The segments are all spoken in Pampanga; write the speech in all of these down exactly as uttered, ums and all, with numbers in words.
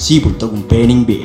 Sibul tagumpay ning bie.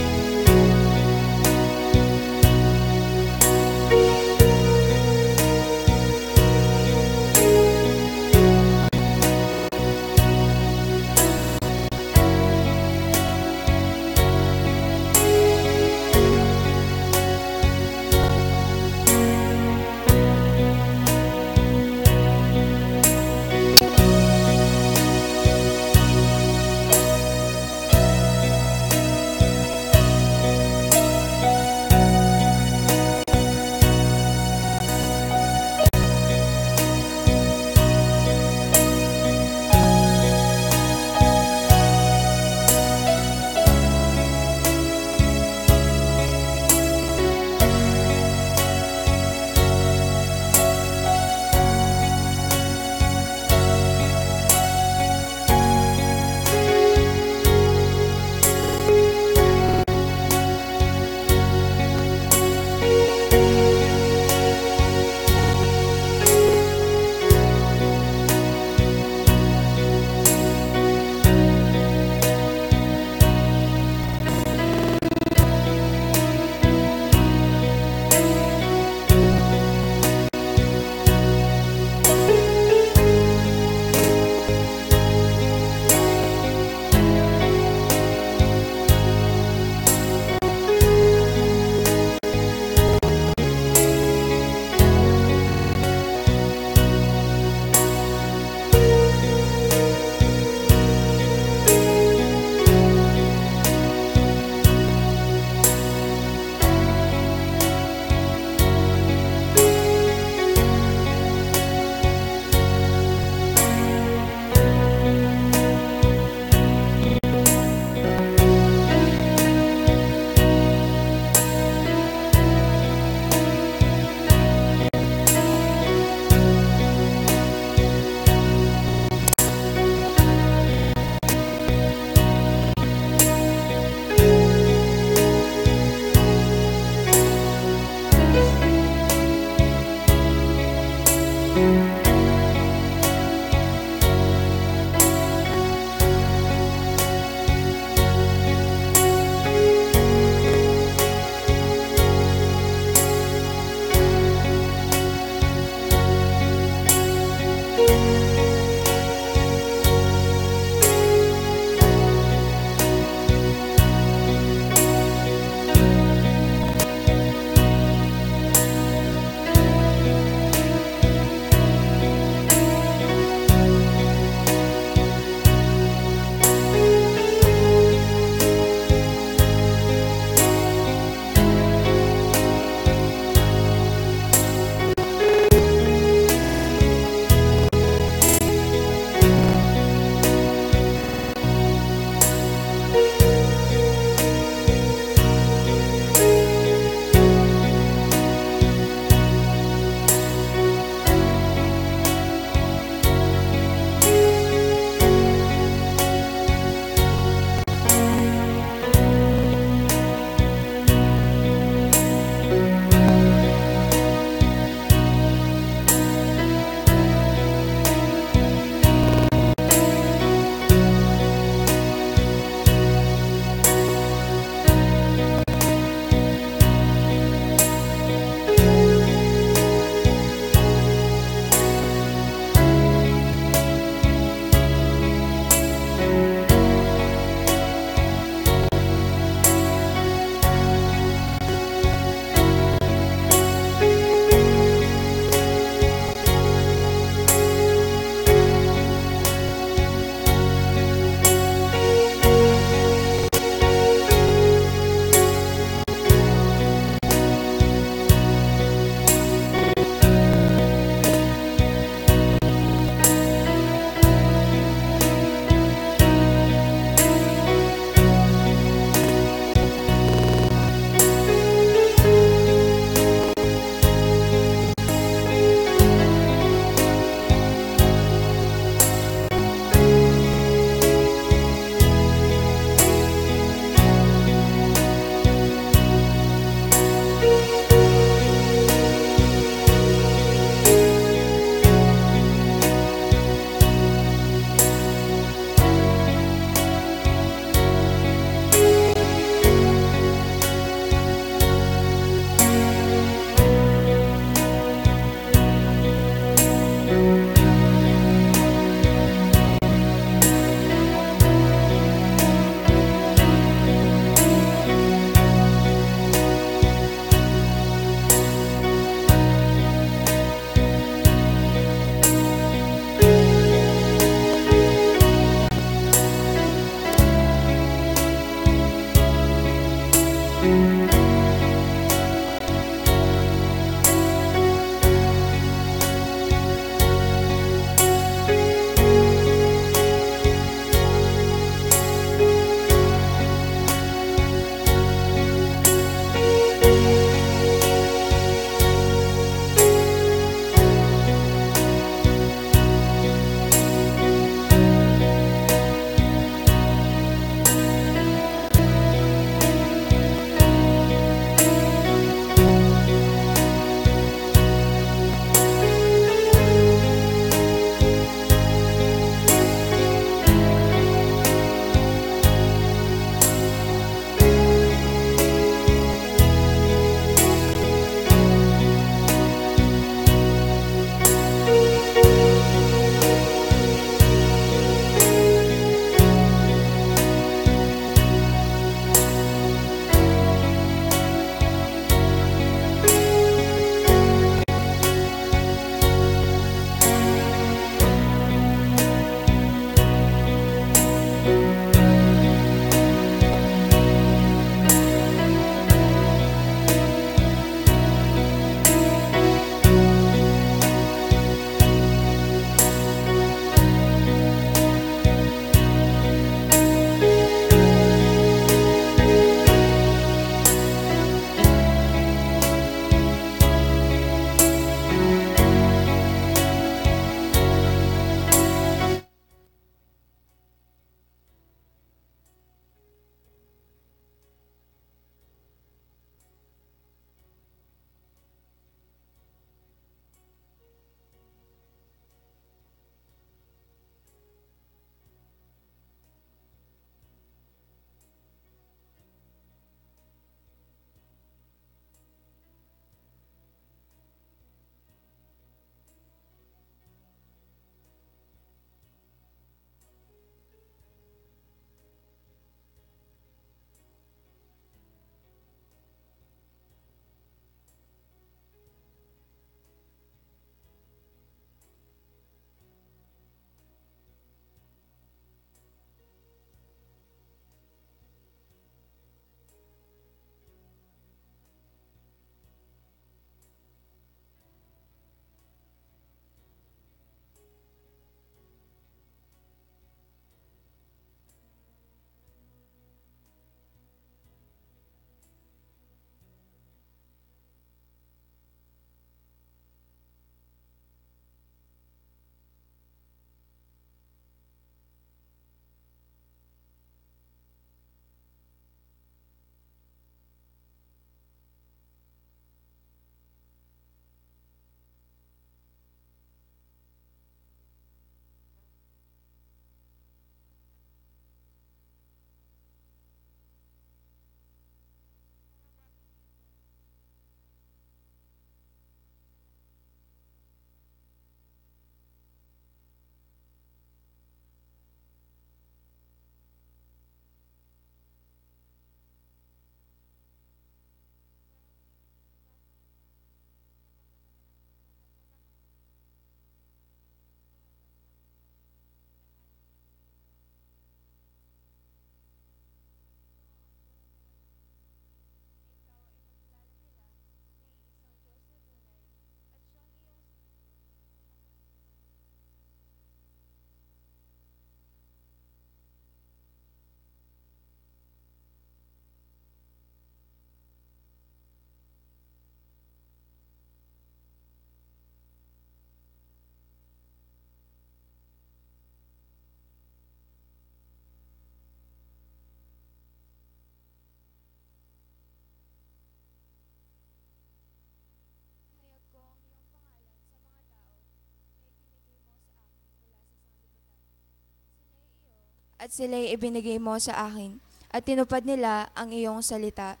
at sila'y ibinigay mo sa akin, at tinupad nila ang iyong salita.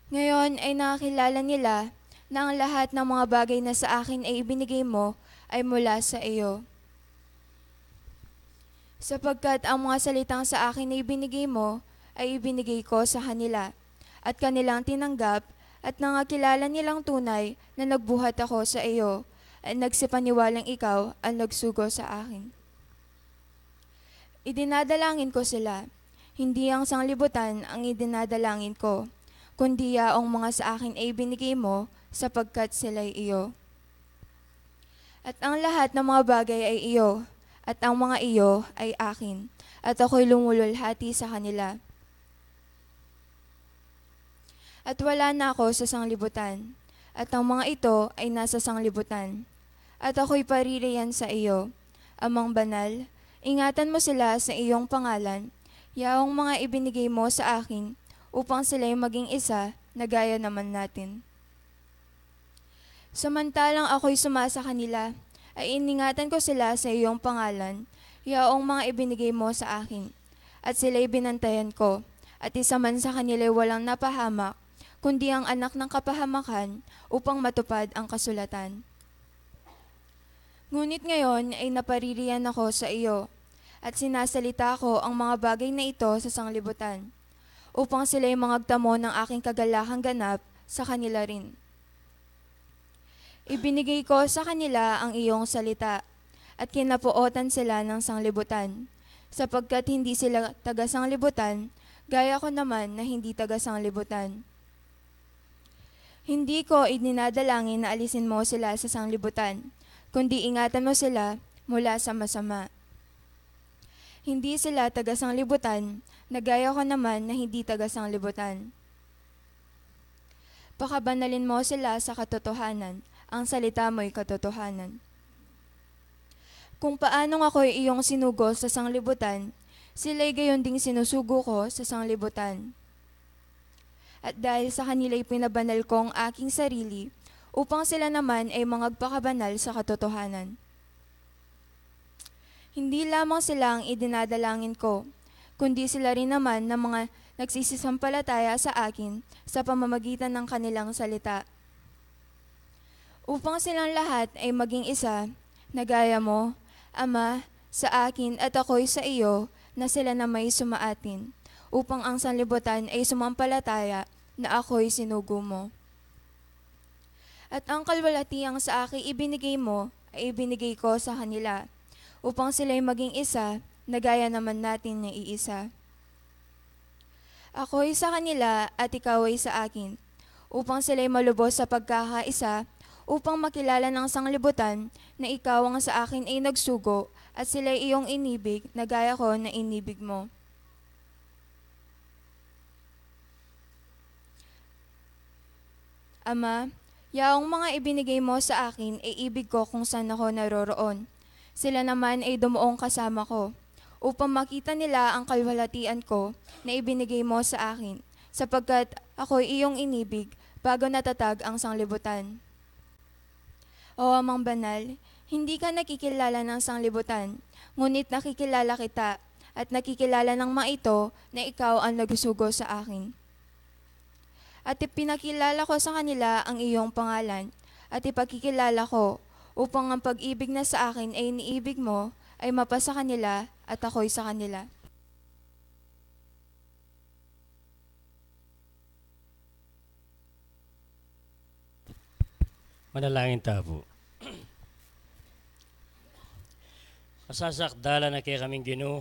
Ngayon ay nakilala nila na ang lahat ng mga bagay na sa akin ay ibinigay mo ay mula sa iyo. Sapagkat ang mga salitang sa akin ay ibinigay mo ay ibinigay ko sa kanila, at kanilang tinanggap, at nangakilala nilang tunay na nagbuhat ako sa iyo, at nagsipaniwalang ikaw ang nagsugo sa akin. Idinadalangin ko sila. Hindi ang sanglibutan ang idinadalangin ko, kundi yaong mga sa akin ay binigay mo, sapagkat sila'y iyo. At ang lahat ng mga bagay ay iyo, at ang mga iyo ay akin, at ako'y lumululhati sa kanila. At wala na ako sa sanglibutan, at ang mga ito ay nasa sanglibutan, at ako'y paririyan sa iyo. Amang banal, ingatan mo sila sa iyong pangalan, yaong mga ibinigay mo sa akin, upang sila'y maging isa na gaya naman natin. Samantalang ako'y sumasa kanila, ay iningatan ko sila sa iyong pangalan, yaong mga ibinigay mo sa akin, at sila'y binantayan ko, at isa man sa kanila'y walang napahamak, kundi ang anak ng kapahamakan, upang matupad ang kasulatan. Ngunit ngayon ay napaririyan ako sa iyo, at sinasalita ko ang mga bagay na ito sa sanglibutan, upang sila'y mangagtamo ng aking kagalakang ganap sa kanila rin. Ibinigay ko sa kanila ang iyong salita, at kinapootan sila ng sanglibutan, sapagkat hindi sila taga-sanglibutan, gaya ko naman na hindi taga-sanglibutan. Hindi ko idinadalangin na alisin mo sila sa sanglibutan, kundi ingatan mo sila mula sa masama. Hindi sila taga-sanglibutan, na gaya ko naman na hindi taga-sanglibutan. Pakabanalin mo sila sa katotohanan, ang salita mo'y katotohanan. Kung paanong ako'y iyong sinugo sa sanglibutan, sila'y gayon ding sinusugo ko sa sanglibutan. At dahil sa kanila'y pinabanal ko ang aking sarili, upang sila naman ay mangagpakabanal sa katotohanan. Hindi lamang sila ang idinadalangin ko, kundi sila rin naman ng mga nagsisisampalataya sa akin sa pamamagitan ng kanilang salita. Upang silang lahat ay maging isa, na gaya mo, Ama, sa akin at ako'y sa iyo, na sila na may sumaatin, upang ang sanlibutan ay sumampalataya na ako'y sinugo mo. At ang kalwalatiang sa akin ibinigay mo, ay ibinigay ko sa kanila, upang sila'y maging isa, na gaya naman natin na iisa. Ako'y sa kanila at ikaw ay sa akin, upang sila'y malubos sa pagkakaisa, upang makilala ng sanglibutan na ikaw ang sa akin ay nagsugo, at sila'y iyong inibig na gaya ko na inibig mo. Ama, yaong mga ibinigay mo sa akin ay ibig ko kung saan ako naroroon. Sila naman ay dumuong kasama ko, upang makita nila ang kalwalatian ko na ibinigay mo sa akin, sapagkat ako'y iyong inibig bago natatag ang sanglibutan. O Amang Banal, hindi ka nakikilala ng sanglibutan, ngunit nakikilala kita, at nakikilala ng mga ito na ikaw ang nagsusugo sa akin. At ipinakilala ko sa kanila ang iyong pangalan, at ipakikilala ko, upang ang pag-ibig na sa akin ay iniibig mo, ay mapasa kanila, at ako'y sa kanila. Manalangin ta pu. Kasasakdalan na kekaming Ginu.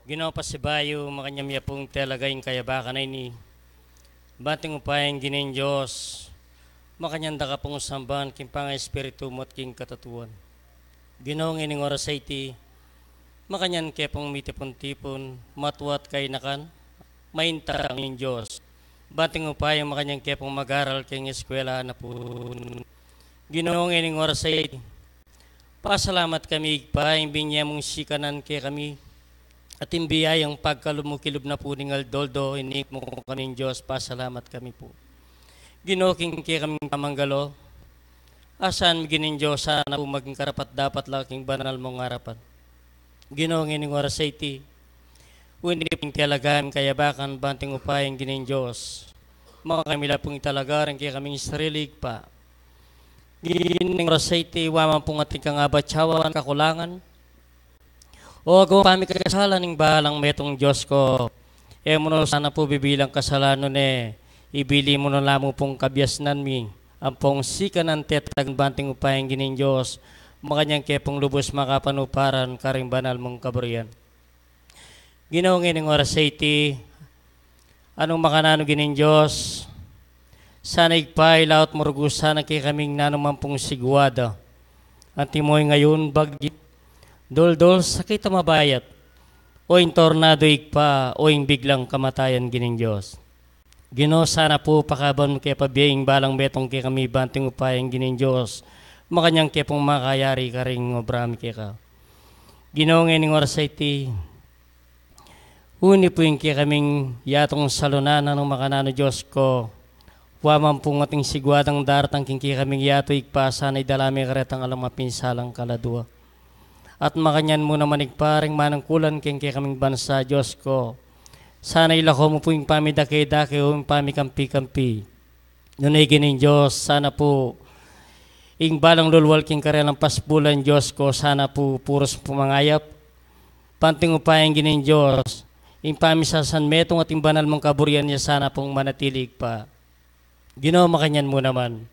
Ginu, pasibayu, makanyan mi pung talaga ing kayabakan a ini. Banting upaya ing Ginu Dios, makanyan da ka pung samban king pangaespiritu mu at king katauhan. Ginu, ngening oras a iti, makanyan ke pung mitipun-tipun, matwa at kainakan, mainta ing Dios. Banting upaya makanyan ke pung mag-aral king eskwela na pu. Ginu, ngening oras a iti, pasalamat kami, Ibpa, ing binie mung sikanan kekami, at ing biyayang pagkalub mu kilub na pu ning aldo-aldo, inik mu kami, Dios, pasalamat kami pu. Ginu, king kekaming pamanggalo, asahan mi, Ginu Dios, sana pu maging karapat-dapat la king banal mung arapan. Ginu, ngening oras a iti, uli pu king talagang kayabakan banting upaya ing Ginu Dios, makakami la pung italaga ring kekaming sarili, Ibpa. Ngening oras a iti, wa man pung atin kang abatyawan, kakulangan, o agawang pamikasala ning balang metung, Dios ko, e mu no sana pu bibilang kasalanan, e ibili mu no la mu pung kabiasnan mi ampong sikanan tetagan banting upaya ing Ginu Dios, makanyan ke pung lubus makapanuparan karing banal mung kaburian. Ginu, ngening oras a iti, anung makananu, Ginu Dios, sana Ibpa, ilaut mu rugu sana kekaming nanu man pung sigwada. Antimo ing ayun, bagyu, duldul, sakit a mabayat, o ing tornado, Ibpa, o ing biglang kamatayan, Ginu Dios. Ginu, sana pu pakaban mu ke pa bie ing balang metung kekami banting upaya ing Ginu Dios, makanyan ke pung makayari karing obra mi keka. Ginu, ngening oras a iti, uli pu ing kekaming yatung salunan, anung makananu, Dios ko, wa man pung ating sigwadang daratang king kekaming yatu, Ibpa, sana idala me karetang alang mapinsalang kaladua. At makanyan mu naman, Ibpa, ring manungkulan king kekaming bansa, Dios ko, sana ilako mu pu ing pamidake-dake o ing pamikampi-kampi. Nune, Ginu Dios, sana pu ing balang lulwal king karelang pasbulan, Dios ko, sana pu purus pumangayap banting upaya ing Ginu Dios, ing pamisasan metung at ing banal mung kaburian ya sana pung manatili, Ibpa. Ginu, makanyan mu naman,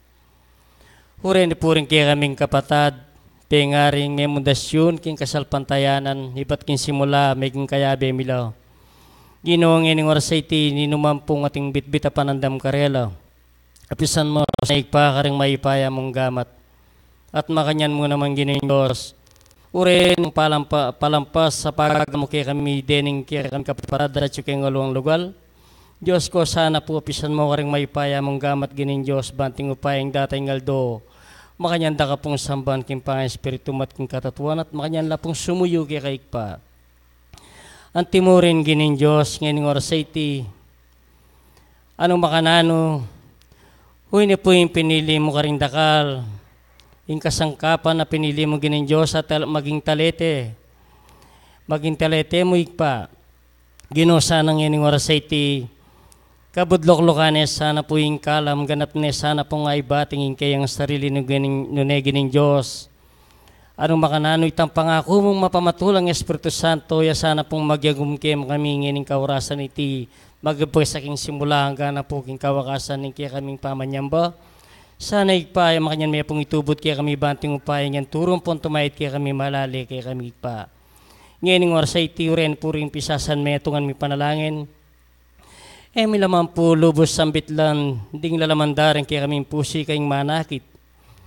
uri ni pu ring kekaming kapatad, pengaring memundasyun king kasalpantayanan, ibat king simula meging kayabe mi la. Ginu, ngening oras a iti, ninu man pung ating bitbit a panandam karela, apisan mu sana, Ibpa, karing mayupaya mung gamat. At makanyan mu naman, Ginu Dios, uri nung palampa-, palampas sa pagagamu kekami dening kekaming kapatad atyu king aluang lugal, Dios ko, sana pu apisan mu karing mayupaya mung gamat, Ginu Dios, banting upaya ing datang aldo, makanyan da ka pung samban king pangaespiritu mu at king katatuan, at makanyan la pung sumuyu keka, Ibpa. Antimo rin, Ginu Dios, ngening oras a iti, anung makananu, uli pu ing pinili mu karing dakal, ing kasangkapan a pinili mu, Ginu Dios, at tal-, maging talete, maging talete mu, Ibpa. Ginu, sana ngening oras a iti, kabudluklukan ne sana pu ing kalam, ganap ne sana pung aibating ing keyang sarili, nu Ginu-, nune, Ginu Dios. Anung makananu, itang pangaku mung mapamatulang Espiritu Santo, ya sana pung magyagum kekami ngening kaurasan iti, magabasa king simula angga na pu king kawakasan ning kekaming pamanyamba. Sana, Ibpa, ya makanyan me pung itubud kekami banting upaya ing yan turu mu pung tumaid kekami, malali kekami, Ibpa. Ngening oras a iti, uri ne pu ring pisasan metung a mipanalangin, e mi la man pu lubus sambitlan ding lalaman da ring kekaming pusi king manakit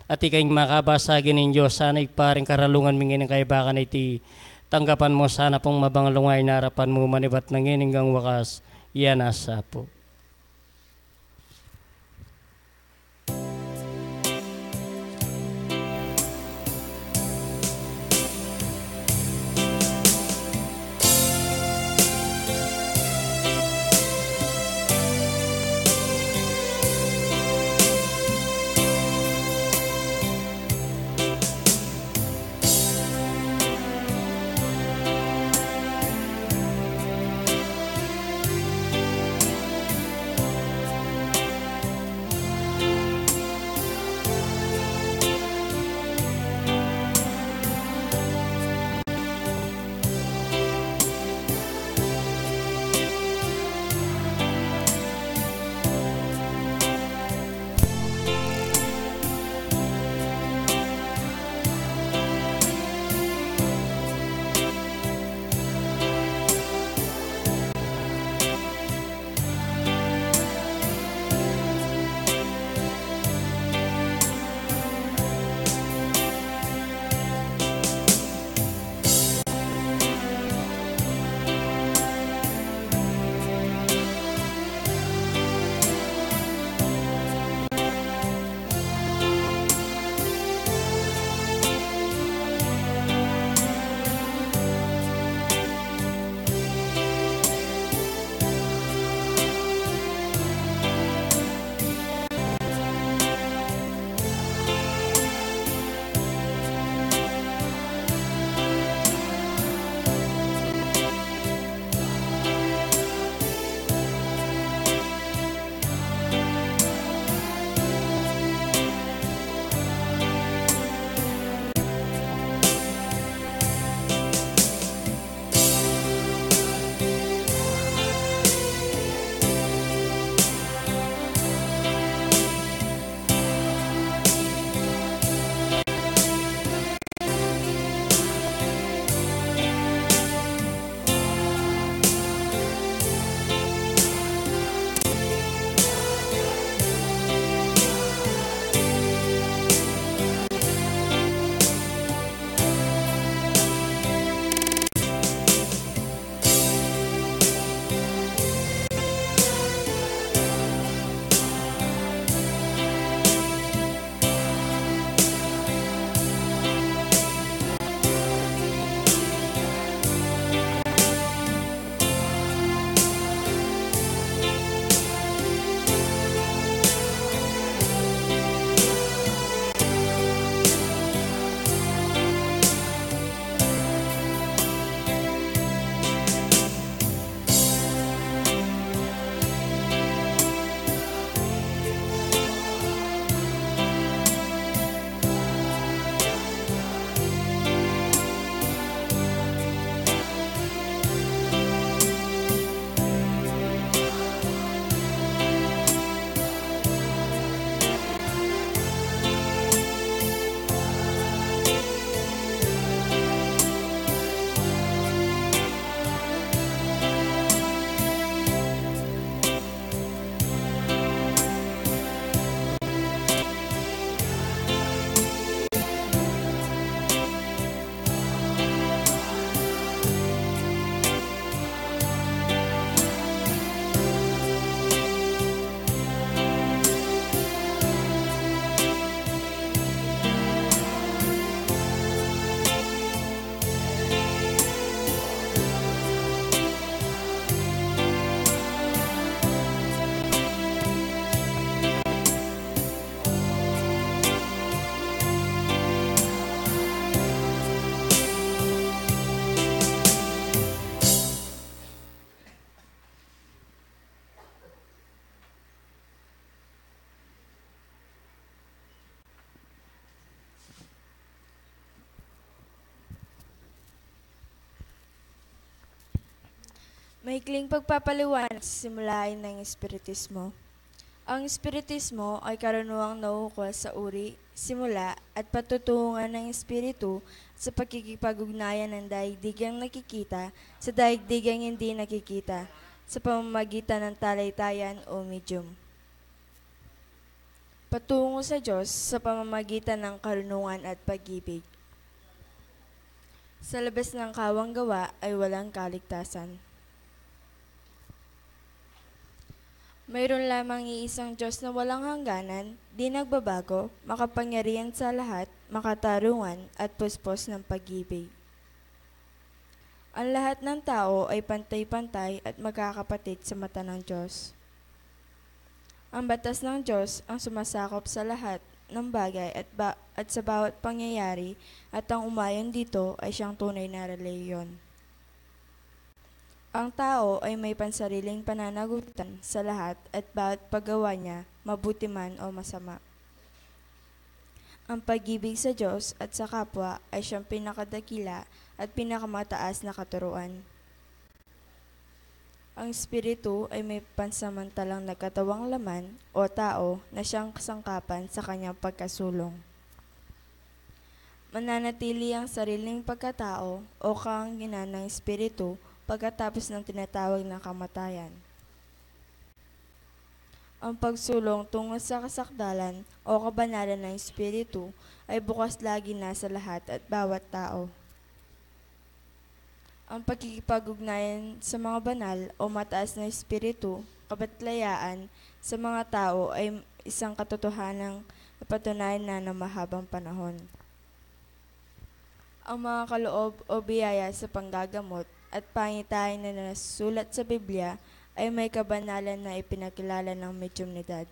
at ika ing makabasa, Ginu Dios, sana Ibpa, ring karalungan mi ngening kaibakan a iti, tanggapan mu sana pung mabanglung a ing arapan mu manibat na ngening anggang wakas. Iya na sa pu. Maikling pagpapaliwanag sa simulain ng Espiritismo. Ang Espiritismo ay karaniwang naukol sa uri, simula, at patutunguhan ng Espiritu sa pakikipag-ugnayan ng daigdigang nakikita sa daigdigang hindi nakikita sa pamamagitan ng talitayan o medium. Patungo sa Diyos sa pamamagitan ng karunungan at pag-ibig. Sa labas ng kawang gawa ay walang kaligtasan. Mayroon lamang iisang Diyos na walang hangganan, di nagbabago, makapangyarihan sa lahat, makatarungan, at puspos ng pag-ibig. Ang lahat ng tao ay pantay-pantay at magkakapatid sa mata ng Diyos. Ang batas ng Diyos ang sumasakop sa lahat ng bagay at, ba- at sa bawat pangyayari, at ang umayon dito ay siyang tunay na relihiyon. Ang tao ay may pansariling pananagutan sa lahat at bawat paggawa niya, mabuti man o masama. Ang pag-ibig sa Diyos at sa kapwa ay siyang pinakadakila at pinakamataas na katuruan. Ang Espiritu ay may pansamantalang nagkatawang laman o tao na siyang kasangkapan sa kanyang pagkasulong. Mananatili ang sariling pagkatao o kahanginan ng Espiritu pagkatapos ng tinatawag na kamatayan. Ang pagsulong tungo sa kasakdalan o kabanalan ng Espiritu ay bukas lagi na sa lahat at bawat tao. Ang pakikipag-ugnayan sa mga banal o mataas na espiritu, kabatlayaan sa mga tao ay isang katotohanang napatunayan na ng mahabang panahon. Ang mga kaloob o biyaya sa panggagamot at pangitain na nasulat sa Biblia ay may kabanalan na ipinakilala ng medyumnidad.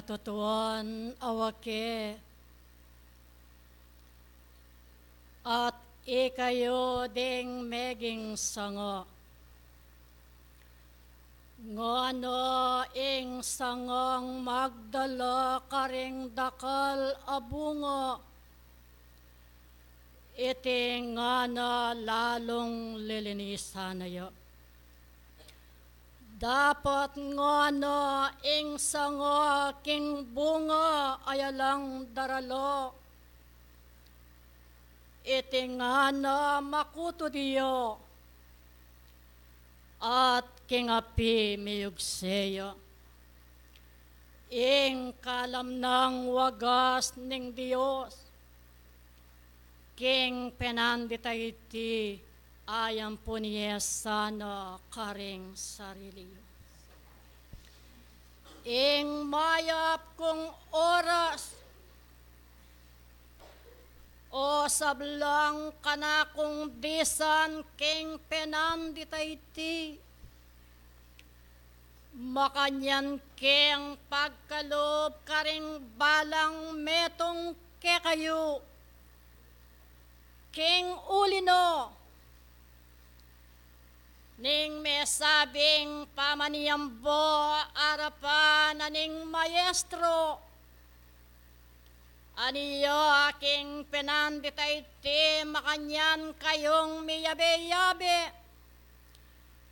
tutuan awake, at ikayu ding meging sanga. Ngana ing sangang magdala karing dakal a bunga, iti ngana lalung lilinisan na ya. Dapat ngana ing sanga king bunga a yalang darala, iti ngana makutud ya at king api miyugse ya. Ing kalam nang wagas ning Dios king penandit a iti, ayampun ye sana karing sarili yu. Ing mayap kung oras, o sablang kanakung disan king penandit a iti, makanyan keng pagkalub karing balang metung kekayu. King uli na, ning mesabing pamaniambo arapan na ning maestro, ania king penandit a iti makanyan kayung miyabe-yabe.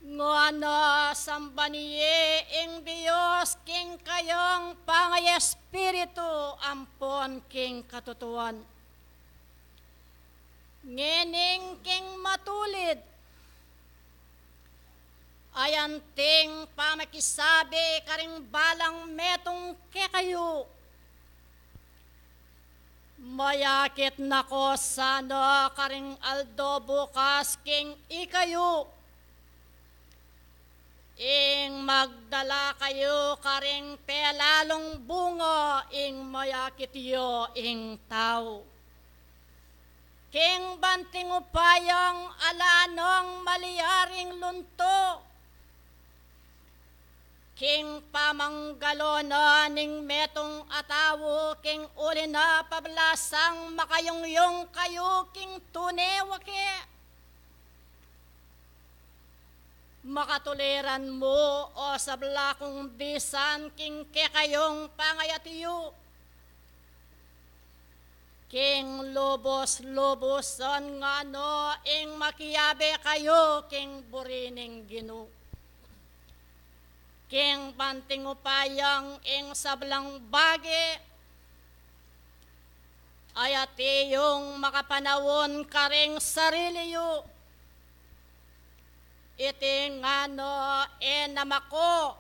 Ngana samban ye ing Dios king kayung pangayespiritu ampon king katutuan. Ngening king matulid, ayanting pamakisabi karing balang metung kekayu. Mayakit na ko sana karing aldo bukas king ikayu, ing magdala kayu karing pelalung bunga ing mayakit yu ing tau. King banting upayang ala nang malyaring lunto, king pamanggalo na ning metung a tau, king uli na pablasang makayungyung kayu king tune wake. Makatuliran mu, o sabla kung disan, king kekayung pangayat yu, king lubus-lubusan ngana ing makiabe kayu king buri ning Ginu. King banting upayang ing sablang bage, ayat iyung makapanaun karing sarili yu. Iti ngana e na mako,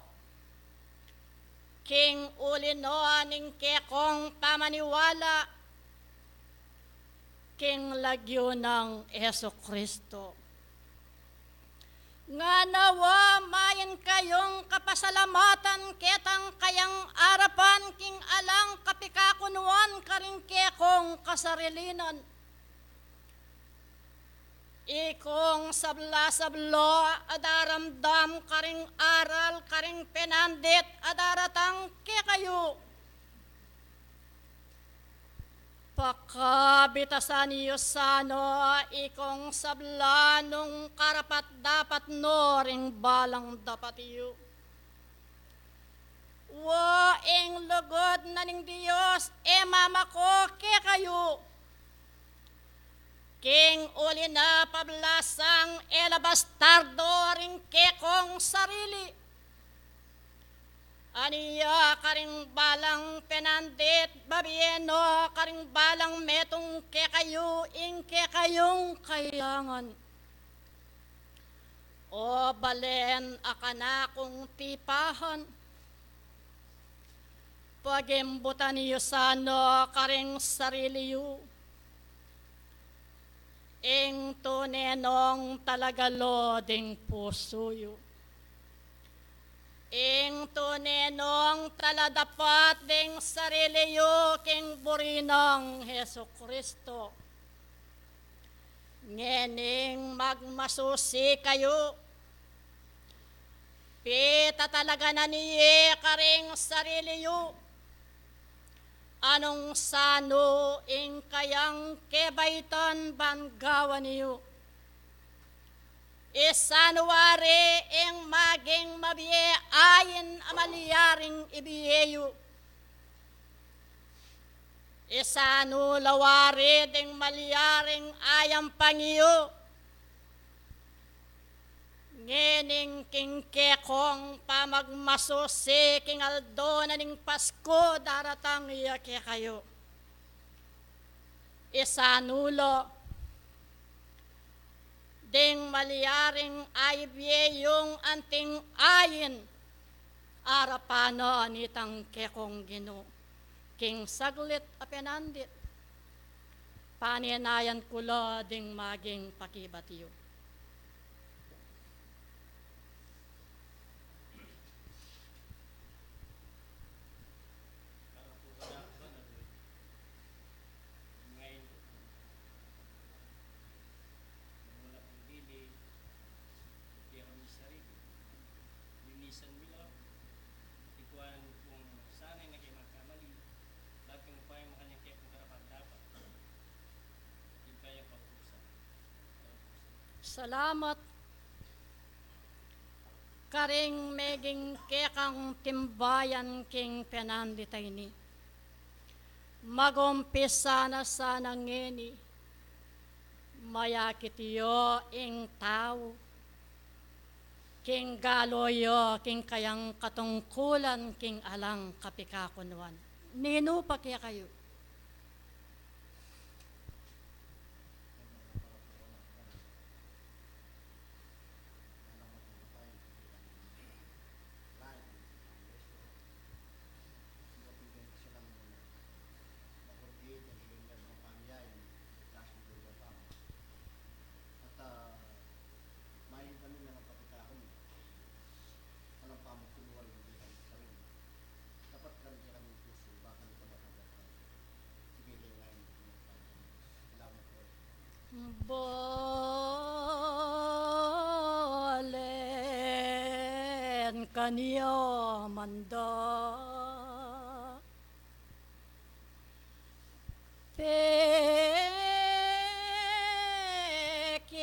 king uli na ning kekong pamaniwala king lagyu nang Jesu Kristo. Ngana wa mayan kayung kapasalamatan ketang kayang arapan king alang kapikakunuan karing kekong kasarilinan. Ikong sabla-sabla a daramdam karing aral karing penandit a daratang kekayu. Pakabitasan yu sana ikong sabla nung karapat-dapat no ring balang dapat yu. Wa ing lugud na ning Dios e mamako kekayu. King uli na pablasang e la bastardo ring kekong sarili. Ania karing balang penandit, babie no karing balang metung kekayu ing kekayung kailangan. O balen a kanakung tipahan, pagimbutan yu sana karing sarili yu ing tune nong talagalo ding pusu yu, ing tune nong taladapat ding sarili yu king buri nang Jesu Kristo. Ngening magmasusi kayu, pitatalaganan ye karing sarili yu Anung sanu ing kayang kebaitan ban gawan yu? Isanu wari ing maging mabie ain a malyaring ibie yu? Isanu la wari ding malyaring ayampang yu? Ngening king kekong pamagmasusi king aldo na ning Pasku daratang ya kekayu. Isanu la ding malyaring aibie yung anting ain arapan na nitang kekong Ginu king saglit a penandit? Paninayan ku la ding maging pakibat yu. Salamat karing meging kekang timbayan king penandit a ini. Magumpisa na sana ngeni, mayakit yu ing tau king galu yu king kayang katungkulan king alang kapikakunuan. Ninu pa kekayu? Balen kanya manda.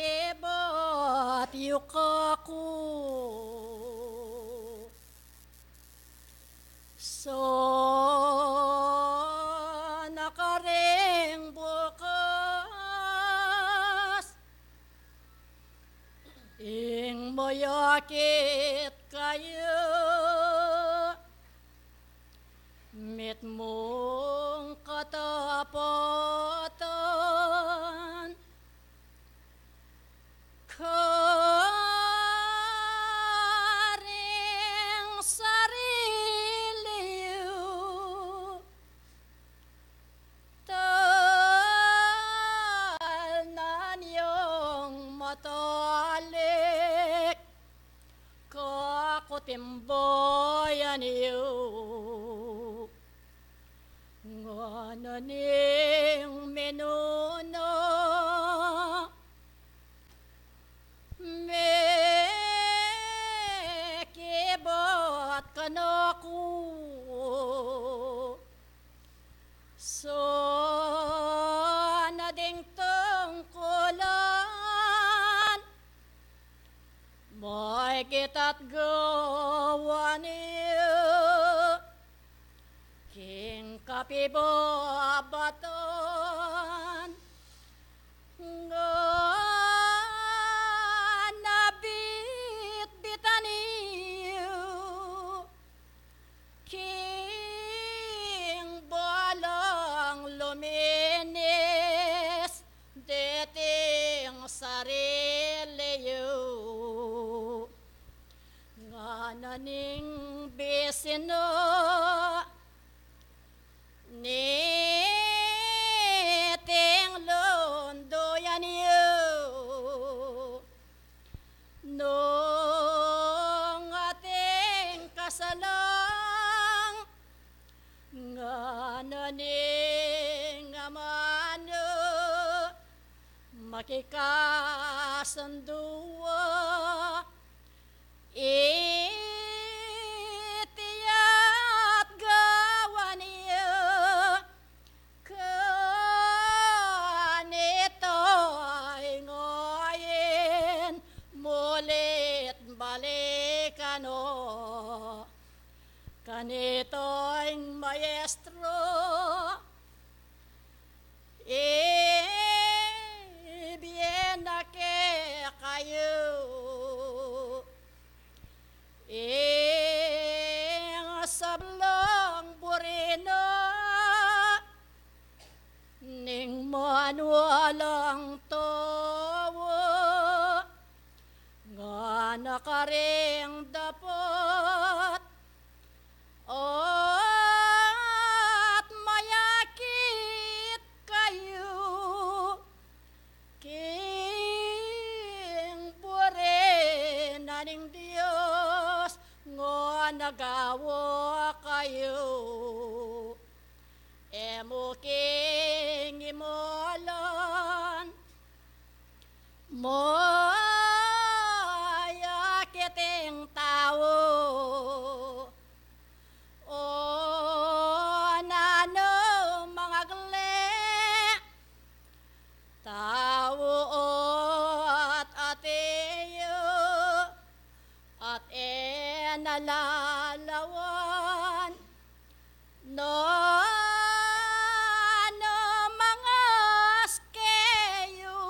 Pekibat yu kaku sana karing bukas, ing mayakit kayu mitmung katapatan karing sarili yu. Talnan yung matalik kakutimbayan yu. Ngana ning minuna, mekibat kanaku sana ding tungkulan, maykit at gawan yu king kapibabatan, ngana bitbitan yu king balang luminis deting sarili yu. Ngana ning bisinu niting lunduyan yu, nung ating kasalang, ngana ning amanu, makikasundu iti at gawan yu Ibie na kekayu ing sablang buri na ning manualang tau, ngana karing dapat at mayakit kayu king buri na ning Dios, ngana gawa kayu e mu king imalan. Mayakit ing tau, o nanu mangagli, tau, o at ati yu, at e na lalawan. Nanu mangas keyu,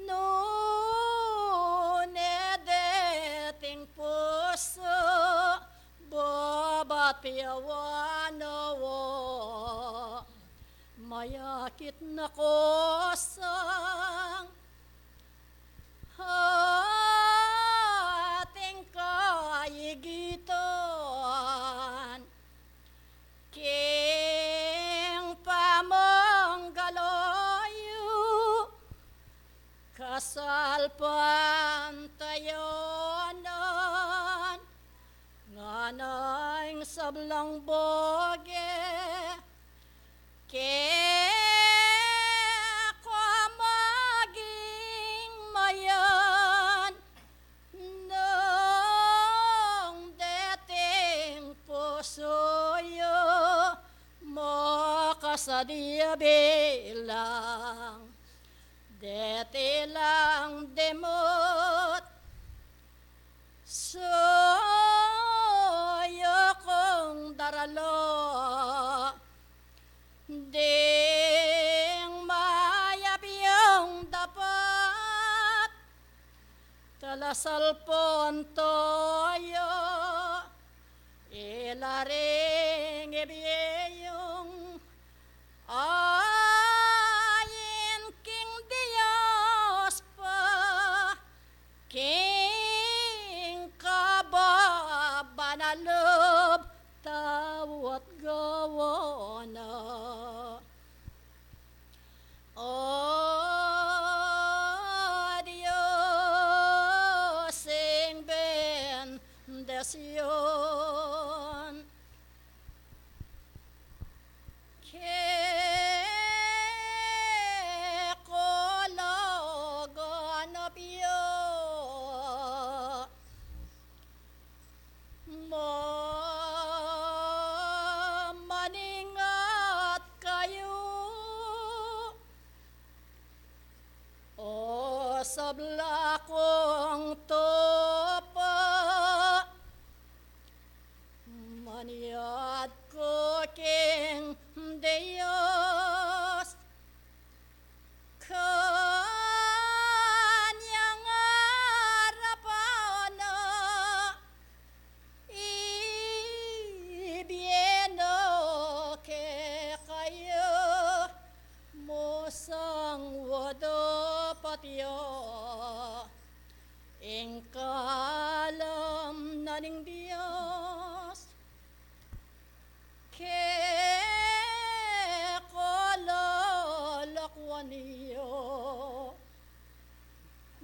nune deting pusu, babat piyawan na wa, mayakit na kosang ating kayigitan, king pamanggalu yu, kasalpantayanan, ngana ing sablang bage, keka maging mayan, nung deting pusu yu, makasadya bilang deti lang dimut, suyu kung darala, ding mayap yung dapat, talasalpantaya, ila ring ibie yung ain king Dios pa, king kababa na lub, tau at gawa na. O Dios, ing bendisyun keka la ganap ya, mamaningat kayu, o sabla kung tupa, manyad ku king Dios, kanyang arapan na, ibie na kekayu, musang wa dapat ya, ing kalam na ning Dios, keka la lakwan ya.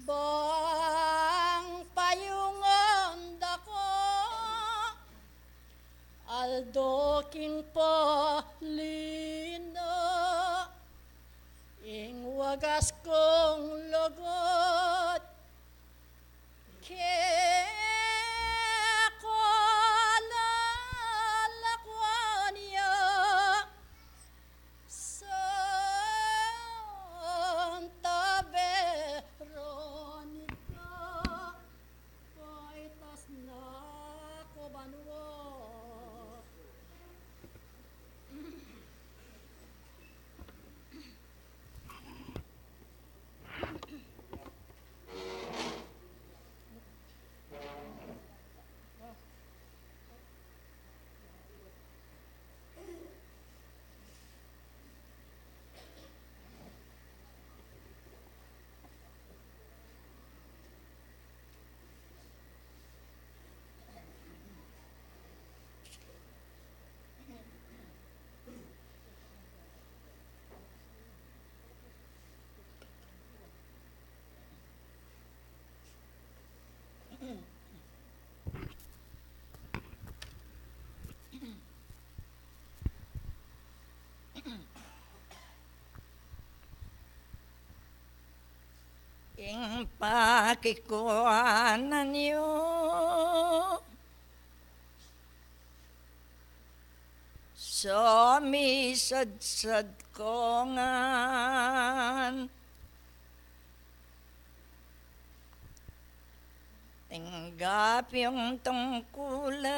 Bang payungan da ka aldo king pali na, ing wagas kung lugud, keka la lakwan ya. Santa Veronica, paitas na ku banua. pakikuanan yu, sumisadsad ko ngan. Tinggap yung tungkulan,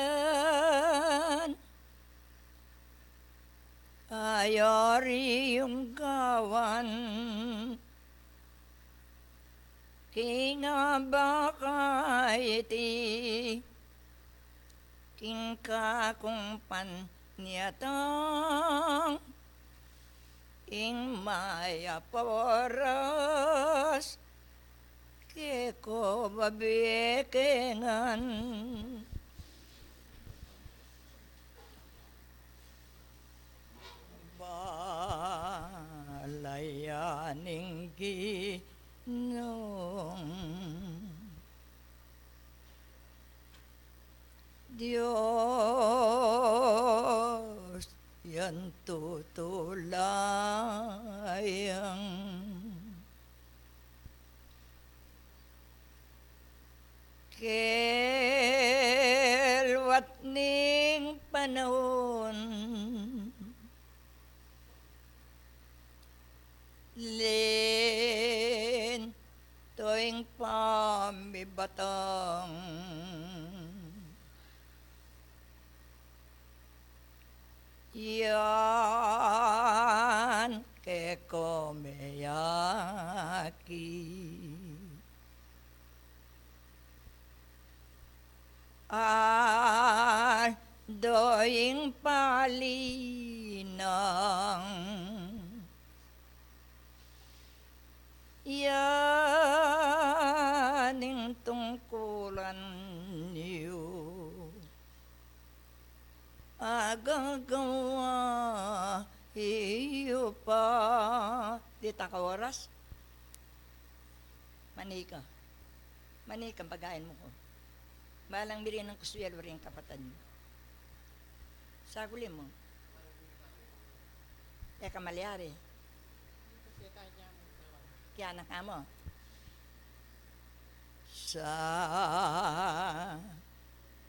ayari yung gawan. King abaka iti, king kakumpan niya tang ing mayap a oras, keko babie ke ngan. Balayan ning Ginung Dios, yan tutulayan. Kelwat ning panaun, linto ing pamibatang. Yan keko meyakit, aldo ing palinang. Yan ing tungkulan yu, agagawa yu pa. Dita ka oras, manika. Manika, pagayan mu ku. Balang mirinan ku suelu ring kapatad mu. Saguli mu. E ka malyari. Kaya na ka mu. Sa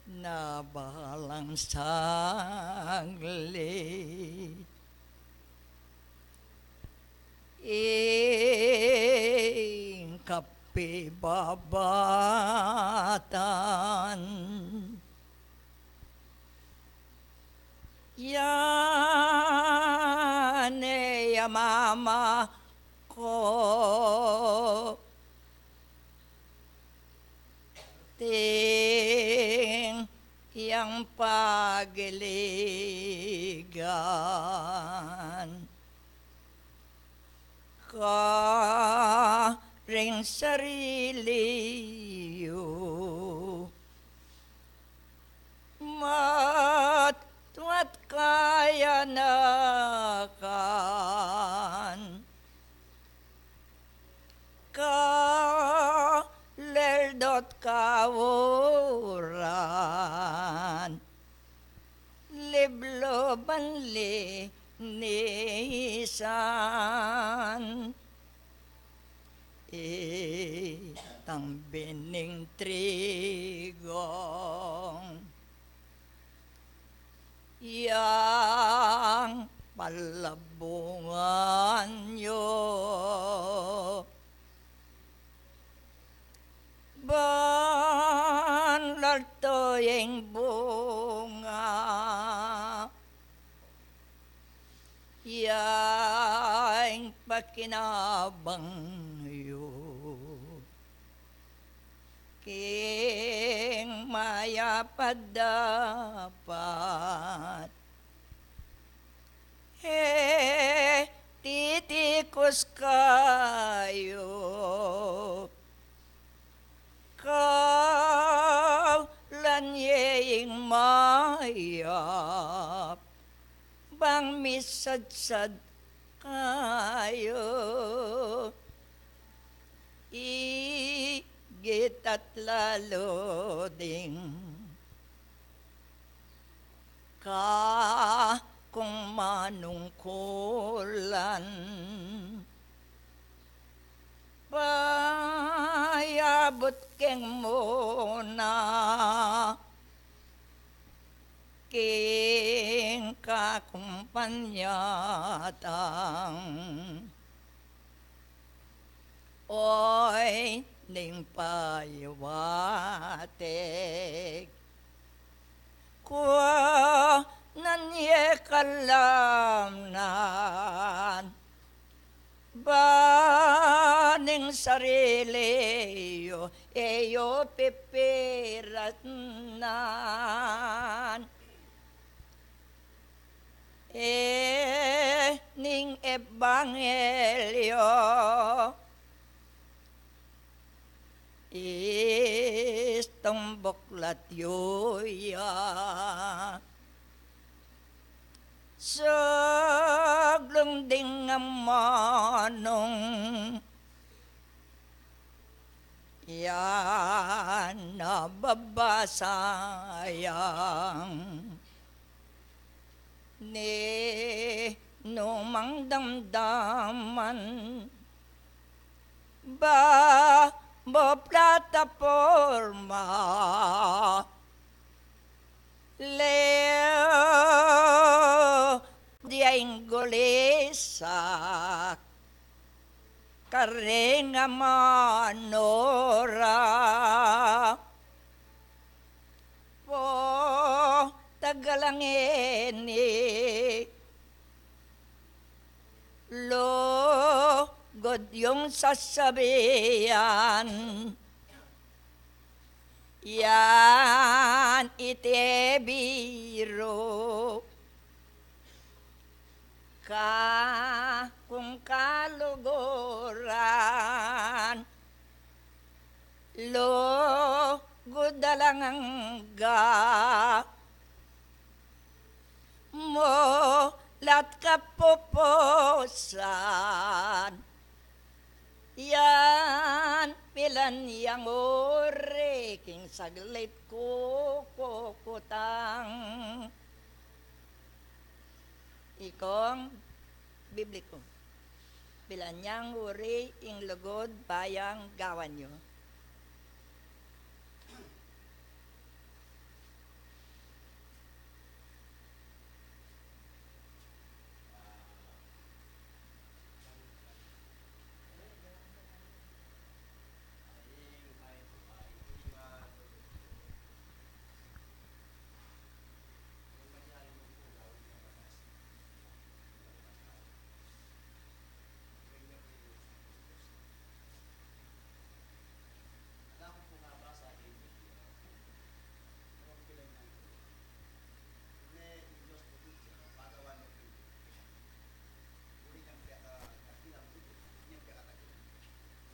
nabalang saglit, ing kapibabatan. Yan e ya mama ko, ting yang pagiligan karing sarili yu. Matwat kayanakan, kaleldot kauran, liblo ban linisan, itang bining trigong yang palabungan yu. Ban lalto ing bunga, yang pakinabang yu king mayap a dapat. E titikus kayu, kaulan ye ing mayap, bang misadsad kayu, igit at lalu ding kakung manungkulan. Ba But keng muna king kakumpanya tang, oy, ning paiwatik ku, nan ye kalamnan, ba ning sarili yu e yu pipiratnan. E ning ebanghelyo, istung buklat yu ya. Suglung ding amanung yan a babasa yang, ninumang damdaman ba, ba plataporma leo dia ing gulisak karing amanu ra. O, tagalang ini lugud yung sasabian, yan iti e biru. Ka, kung kaluguran, lugud alang angga, mulat kapupusan. Yan, pilan yang uri king saglit ku kukutang. Ikong Bibliku. Pilan yang uri ing lugud ba yang gawan yu.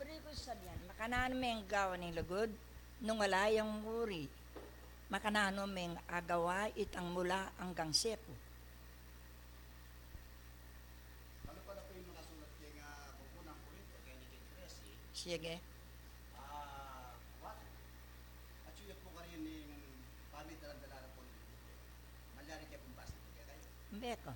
Buri ku sabian, makananu meng gawa ning lugud nung ala yang uri? Makananu meng agawa itang mula anggang seku? Ano pa na po yung makasulat kaya nga buku ng Korinto, kaya ni King Tracy? Sige. Ah, what? At yung po ka rin yung pamit na lang dala na po ng buku. Malyari kaya kung basa po kaya kayo? Mbeko.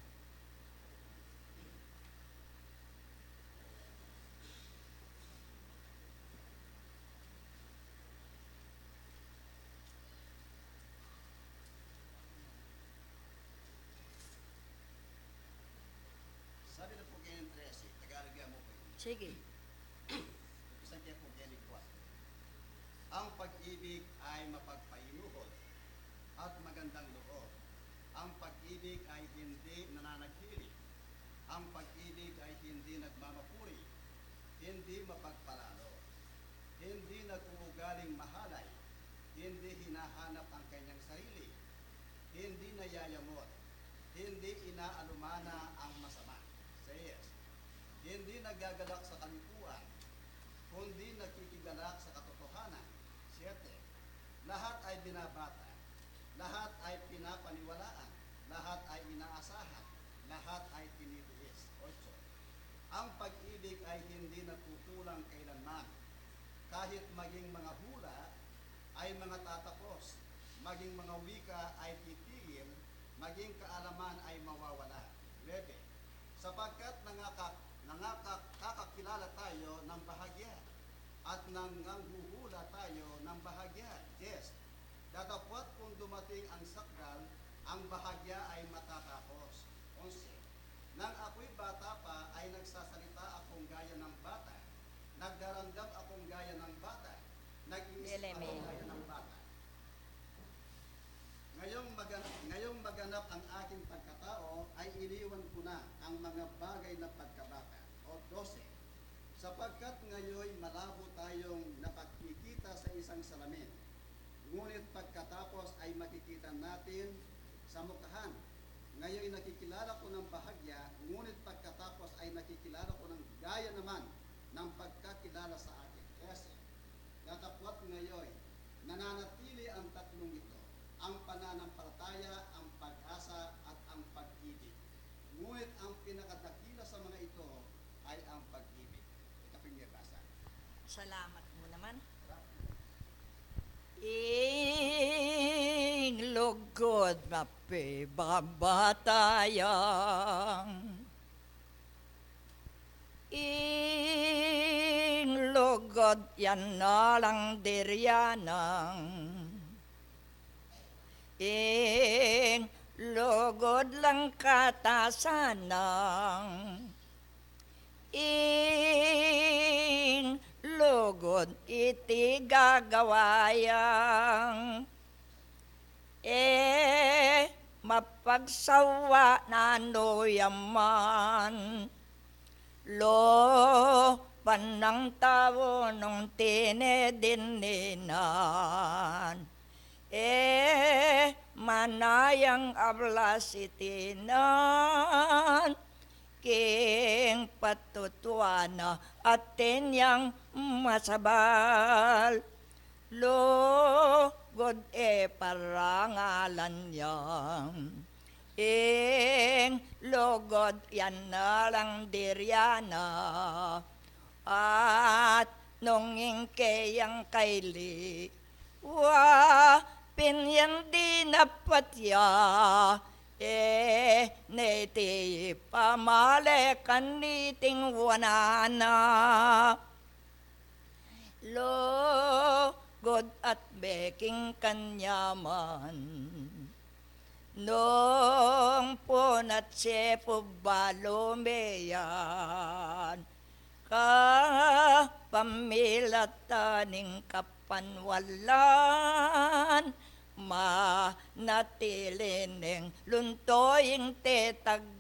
Sabi na po kaya ng trese, Tagalog yan mo po yun. Sige. Umpisa kaya po kaya ni Juan. Ang pag-ibig ay mapagpainuhod at magandang loob. Ang pag-ibig ay hindi nananaghiling. Ang pag-ibig ay hindi nagmamapuri, hindi mapagpalalo, hindi nag-uugaling mahalay, hindi hinahanap ang kanyang sarili, hindi nayayamot, hindi inaalumana ang masama. Says, hindi nagagalak sa kalikuan, kundi nakikigalak sa katotohanan. Siyete, lahat ay binabata, lahat ay pinapaniwalaan, lahat ay inaasahan, lahat ay tinitiis. Otso, ang pag-ibig ay hindi nagkukulang kailanman. Kahit maging mga hula ay mga tatapos, maging mga wika ay titigil, maging kaalaman ay mawawala. Nuebe, sapagkat nangaka-, nangaka-, kakakilala tayo ng bahagya, at nanganghuhula tayo ng bahagya. Yes. Datapwat kung dumating ang sakdal, ang bahagya ay matatapos. Onse. Nang ako'y bata pa, ay nagsasalita akong gaya ng bata. Nagdaramdam akong gaya ng bata. Nag-iisip Dele, akong men. gaya ng bata. Ngayong maganap, ngayong maganap ang aking pagkatao, ay iniwan ko na ang mga bagay na pagkabata. O dose. Sapagkat ngayon malabo tayong nakikita sa isang salamin, ngunit pagkatapos ay makikita natin sa mukhaan. Ngayon nakikilala ko ng bahagya, ngunit pagkatapos ay nakikilala ko ng gaya naman ng pagkakilala sa akin. Yes. Datapwat ngayon, nananatili ang tatlong ito, ang pananampalataya, ang pag-asa, at ang pag-ibig. Ngunit ang pinakadakila sa mga ito ay ang pag-ibig. Ito po yung nabasa. Salamat mu naman. Ing lugud mapibabatayang, ing lugud yan na lang diryanang, ing lugud lang katasanang, ing lugud iti gagawayang. E mapagsawa nanu ya man, lupa nang tau nung tinedininan. E manayang ablas itinan, king patutuan na atin yang masabal. Lugud e parangalan yang, ing lugud yan na lang dirya na. At nung ing keyang kaili wa, pin yan dinapat ya, e ne iti pamalekan niting wanana. Lugud at beking kanyaman, nung punat sepu balu me yan, kapamilatan ning kapanwalan, manatili neng lunto ing tetagan.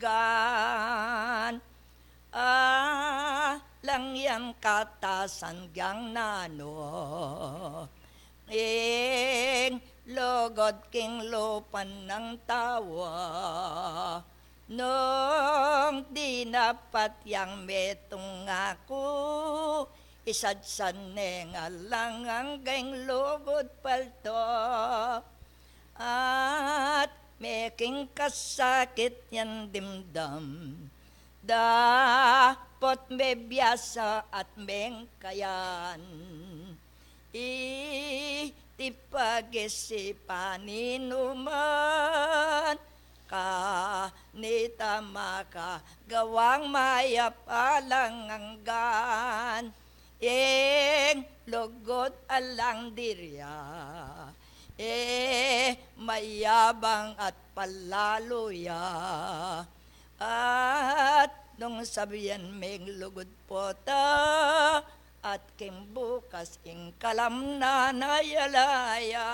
Alang yan katasan yang nanu, ing lugud king lupa nang tau, nung dinapat yang metung aku, isadsad ne nga lang anggang lugud palto. At meking kasakit yang dimdam, dapot mebiasa at mengkayan. Iti pagisipan inuman, kanita makagawang mayap alang anggan. Ing lugud alang dirya, e mayabang at palalu ya. At nung sabian meng lugud pota, at king bukas ing kalamnan a yalaya.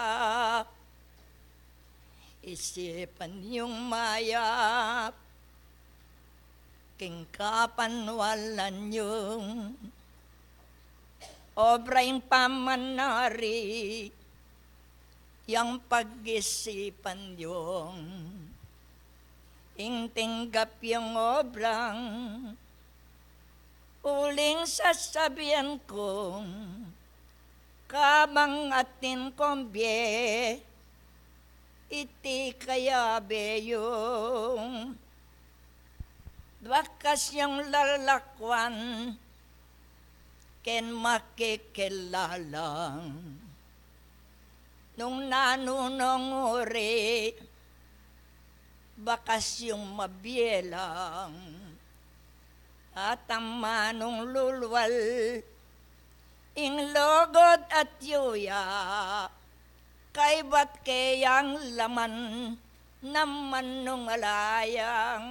Isipan yung mayap king kapanwalan yung obra ing pamanari, yang pag-isipan yung ing tinggap yung obrang uling sasabian kung kamang atin kong bie, iti kaya beyung bakas yung lalakwan ken makikilalang nung nanu nung uri bakas yung mabielang. At ang manung lulwal Ing lugud at yuya, kaybat ke yang laman naman nung ala yang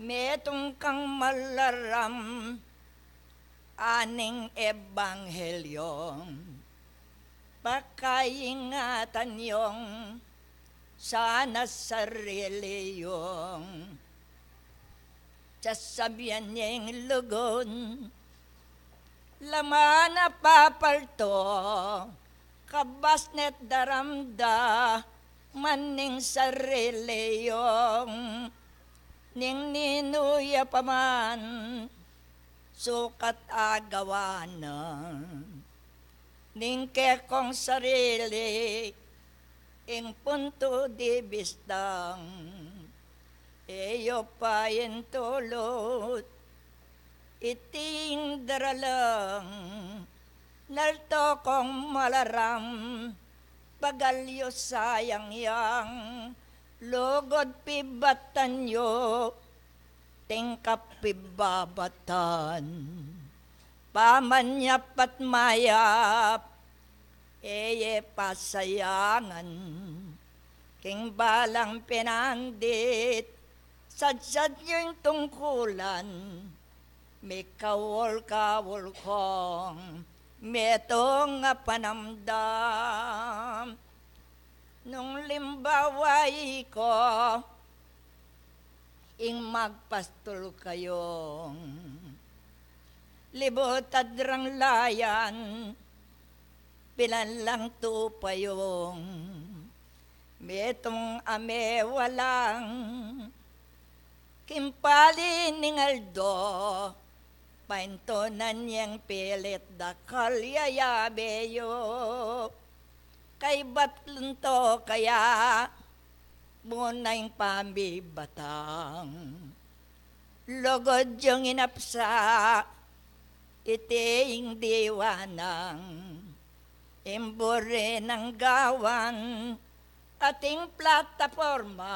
metung kang malaram aning ebanghelyo. Pakaingatan yung sana sarili yung sasabian ning lugud. Laman a papalto, kabas net daramdaman ning sarili yung ning ninu ya pa man sukat agawa na ning kekong sarili, ing puntu di bistang e yu paintulut iting daralang lalto kong malaram. Pagalyus sayang yang lugud pibatan yu, tingkap pibabatan pamanyap at mayap, e ye pasayangan. King balang pinandit, sadsad yu ing tungkulan, mikawul-kawul kong metung a panamdam. Nung limbawa iko ing magpastul kayung libut at ranglayan, pilan lang tupa yung metung a mewalang kimpali ning aldo, paintunan yang pilit dakal ya yabe yu. Kaybat lunto kaya muna ing pamibatang lugud yung inapsa, iti ing diwa nang imburi nang gawan ating plataporma.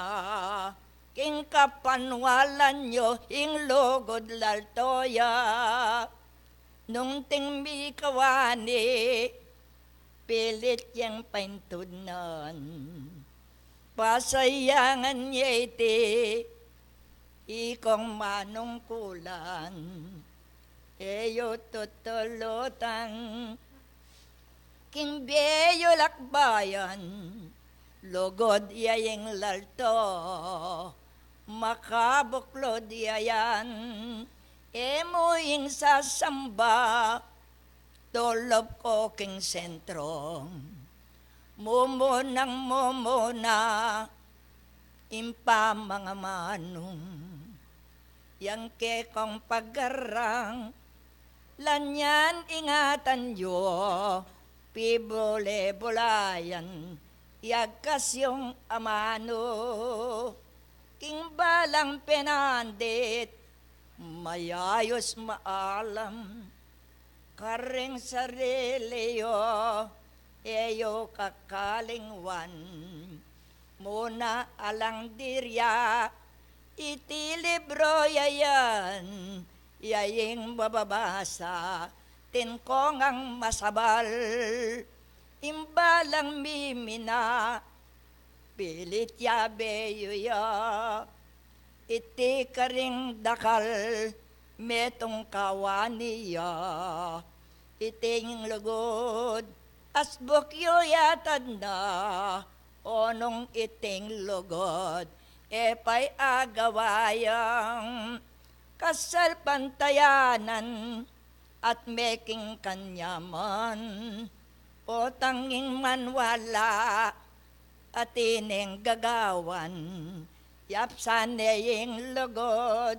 King kapanwalan yu ing lugud lalto ya, nung ting mikawani pilit yang paintunan. Pasayangan ya iti ikong manungkulan, e yu tutulutan king beyu lakbayan. Lugud ya ing lalto, makabuklud ya yan, e mu ing sasamba. Tulup ko king sentro, mumunang mumuna ing pamangamanung yang kekong pagarang. Lanyan ingatan yu, pibule-bulayan ya agkas yung amanu. King balang pinandit, mayayus maalam karing sarili yu, e yu kakalingwan. Muna alang dirya iti libro ya yan, ya ing bababasa, tin kongang masabal, ing balang mimina, pilit ya beyu ya. Iti karing dakal metung kawani ya, iting lugud asbuk yu yatad na, o nung iting lugud e pay agawa yang kasalpantayanan at meking kanyaman, o tanging manwala at ining gagawan. Yapsan ne ing lugud,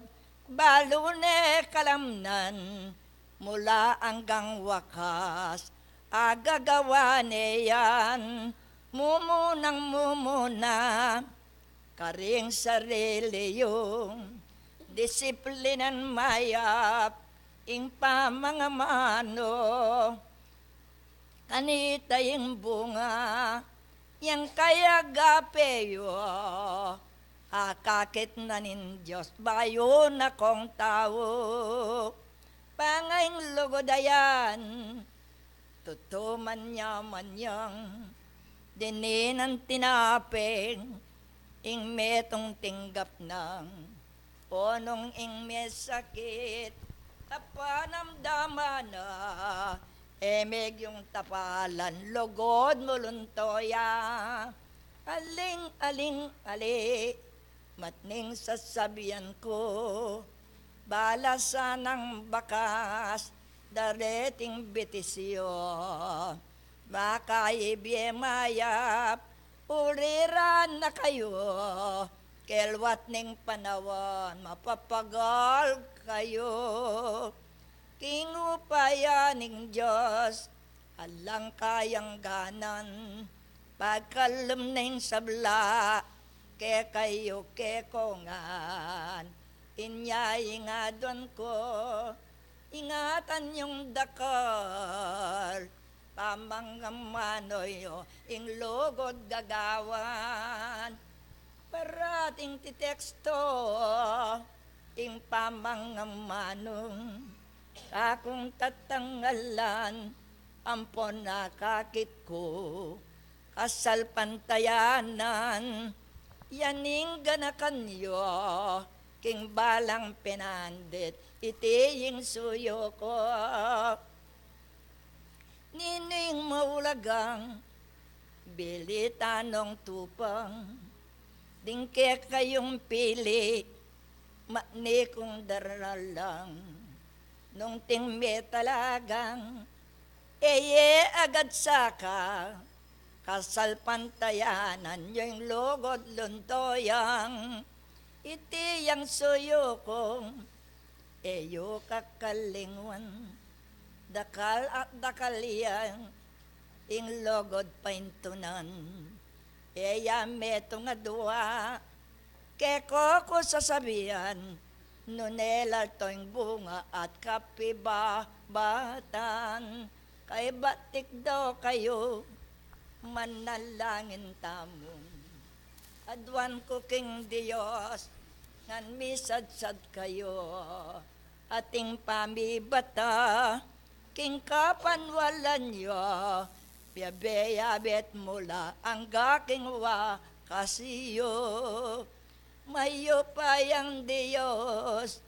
balu ne kalamnan, mula anggang wakas agagawa ne yan. Mumunang mumuna karing sarili yu, disiplinan mayap ing pamangamanu. Kanita ing bunga yang kayagape yu, akakit na ning Dios bayu na kong tau. Pangayang lugud a yan, tutu man ya man yang dininan tinaping ing metung tinggap nang onong ing mesakit a panamdaman na, e megyung tapalan lugud mu lunto ya. Aling-aling ali, matning sasabian ku, bala sanang bakas dareting bitisyo. Makaibie mayap, uliran na kayu, kelwat ning panaun mapapagal kayu. King upaya ning Dios alang kayangganan, pagkalum ning sabla kekayu kekongan. Inya ing aduan ku, ingatan yung dakal, pamangamanu yu ing lugud gagawan. Parating titeksto ing pamangamanu, kakung tatangalan ampon akakit ku, kasalpantayanan ya ning ganakan yu king balang penandit, iti ing suyu ku. Nining maulagang bili tanong tupang, ding kekayung pili, matni kung daralan, nung ting metalagang, e ye agad saka, kasalpantayanan yu ing lugud lunto yang, iti yang suyu kung e yu kakalingwan. Dakal at dakal yang ing lugud paintunan. E ya metung a dua kekoku sasabian, nune lalto ing bunga at kapibabatan. Kaibat tikdaw kayu, manalangin tamu. Aduan ku king Dios, ngan misadsad kayu, ating pamibata king kapanwalan yu, biabe ya bet mula angga king wakas yu. Mayupayang Dios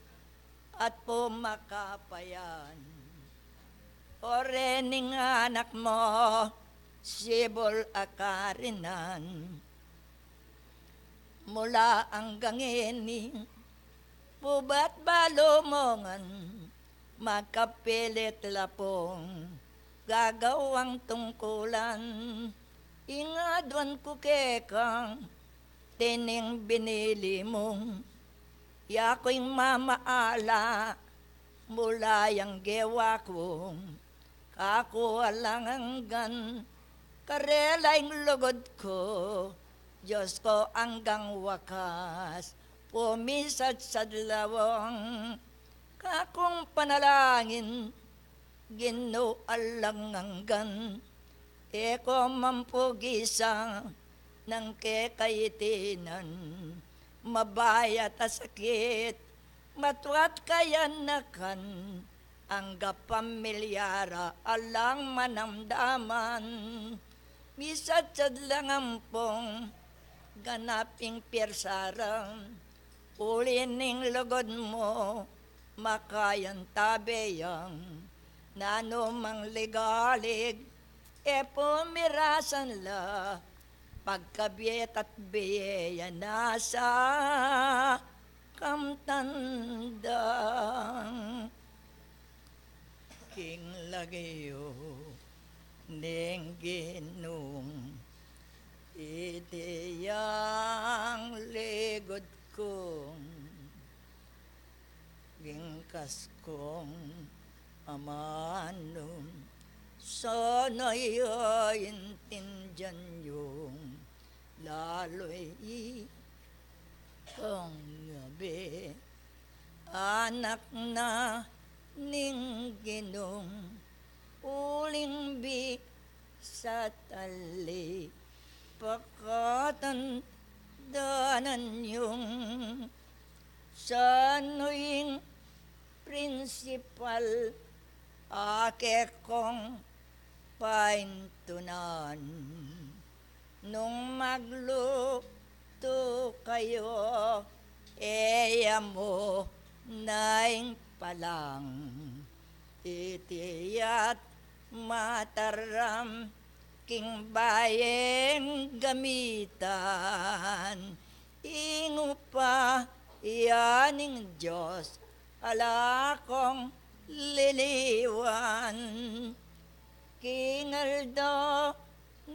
at pumakapayan, o rening anak mu, sibul a karinan. Mula anggang ini, pubat balu mu ngan makapilit la pung gagawang tungkulan. Ing aduan ku keka, tining binili mung yaku ing mamaala, mula yang gewa kung kaku alang anggan, karela ing lugud ku, Dios ku anggang wakas, pumisadsad lawang kakung panalangin, Ginu alang anggan, e ku mampugisan nang kekaitinan, mabayat a sakit, matwat kayanakan, angga pamilyara alang manamdaman, misadsad lang ampong ganap ing pirsara, uli ning lugud mu, makayan tabe yang, nanu mang ligalig, e pumirasan la, pagkabiet at bie ya nasa kamtandang. King lagyu ning Ginung, iti yang ligud kung, bingkas kung amanu, sana ya intindian yung lalu ikang ngabe, anak na ning Ginung, uling bi satali, pakatan danan yung sanuing prinsipal a kekong paintunan. Nung maglutu kayu, e ya mu na ing palang. Iti ya't mataram king bayung gamitan, ing upa ya ning Dios, ala kong liliwan. King aldo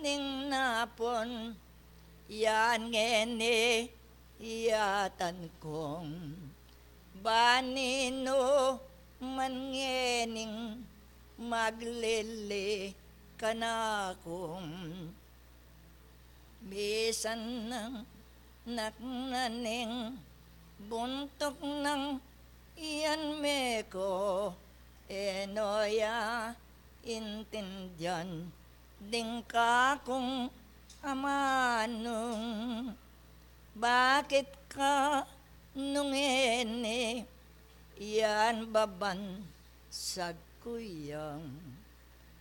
ning napun, yan ngeni yatan kung, ba ninu man ngening maglili kanakung. Misan nang naknan ing buntuk nang yan me ko, e no ya intindian ding kakung amanung. Bakit ka nung ini yan baban sagkuyang?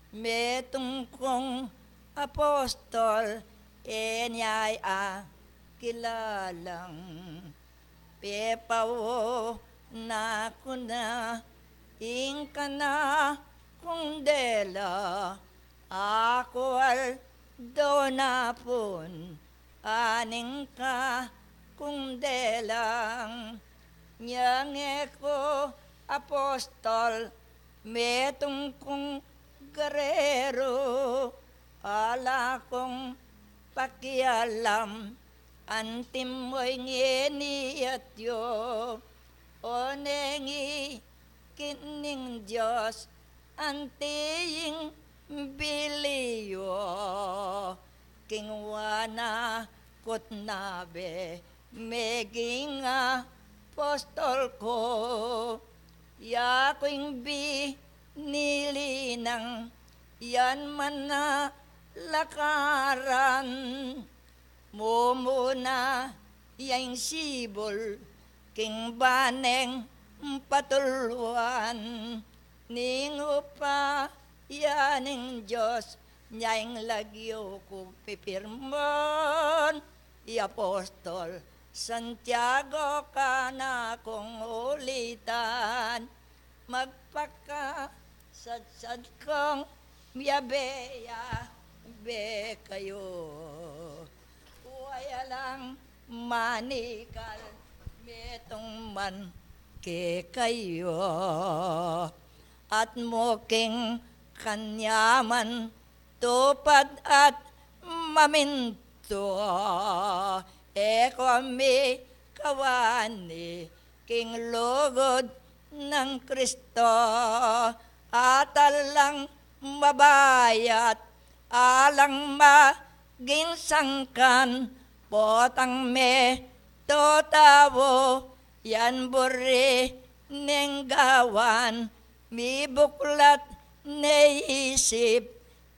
Metung kung apostol, e niya'y akilalang. Pepau na ku na ing kanakung dela, aku aldo napun aning kakung delang. Nyang e ku apostol, metung kung garero, ala kung pakialam anti mu ing ini at yu, o nengikit ning Dios anti ing bili yu. King wana ku't nabe meging apostol ku, yaku ing binili nang yan manalakaran. Mumuna ya ing sibul king baneng patuluan, ning upa ya ning Dios nya ing lagyu ku pipirman. I apostol Santiago kanakung ulitan, magpakasadsad kung miyabe ya be kayu. Uwa ya lang manikal metung man kekayu, at mu king kanyaman tupad at mamintu. E ku mikawani king lugud nang Kristo, at alang mabayat, alang maging sangkan, potang me to tau yan buri neng gawan, mibuklat ne isip,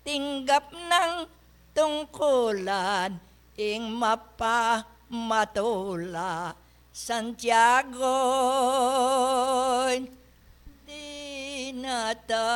tinggap nang tungkulan ing mapamatula. Santiago, dinata.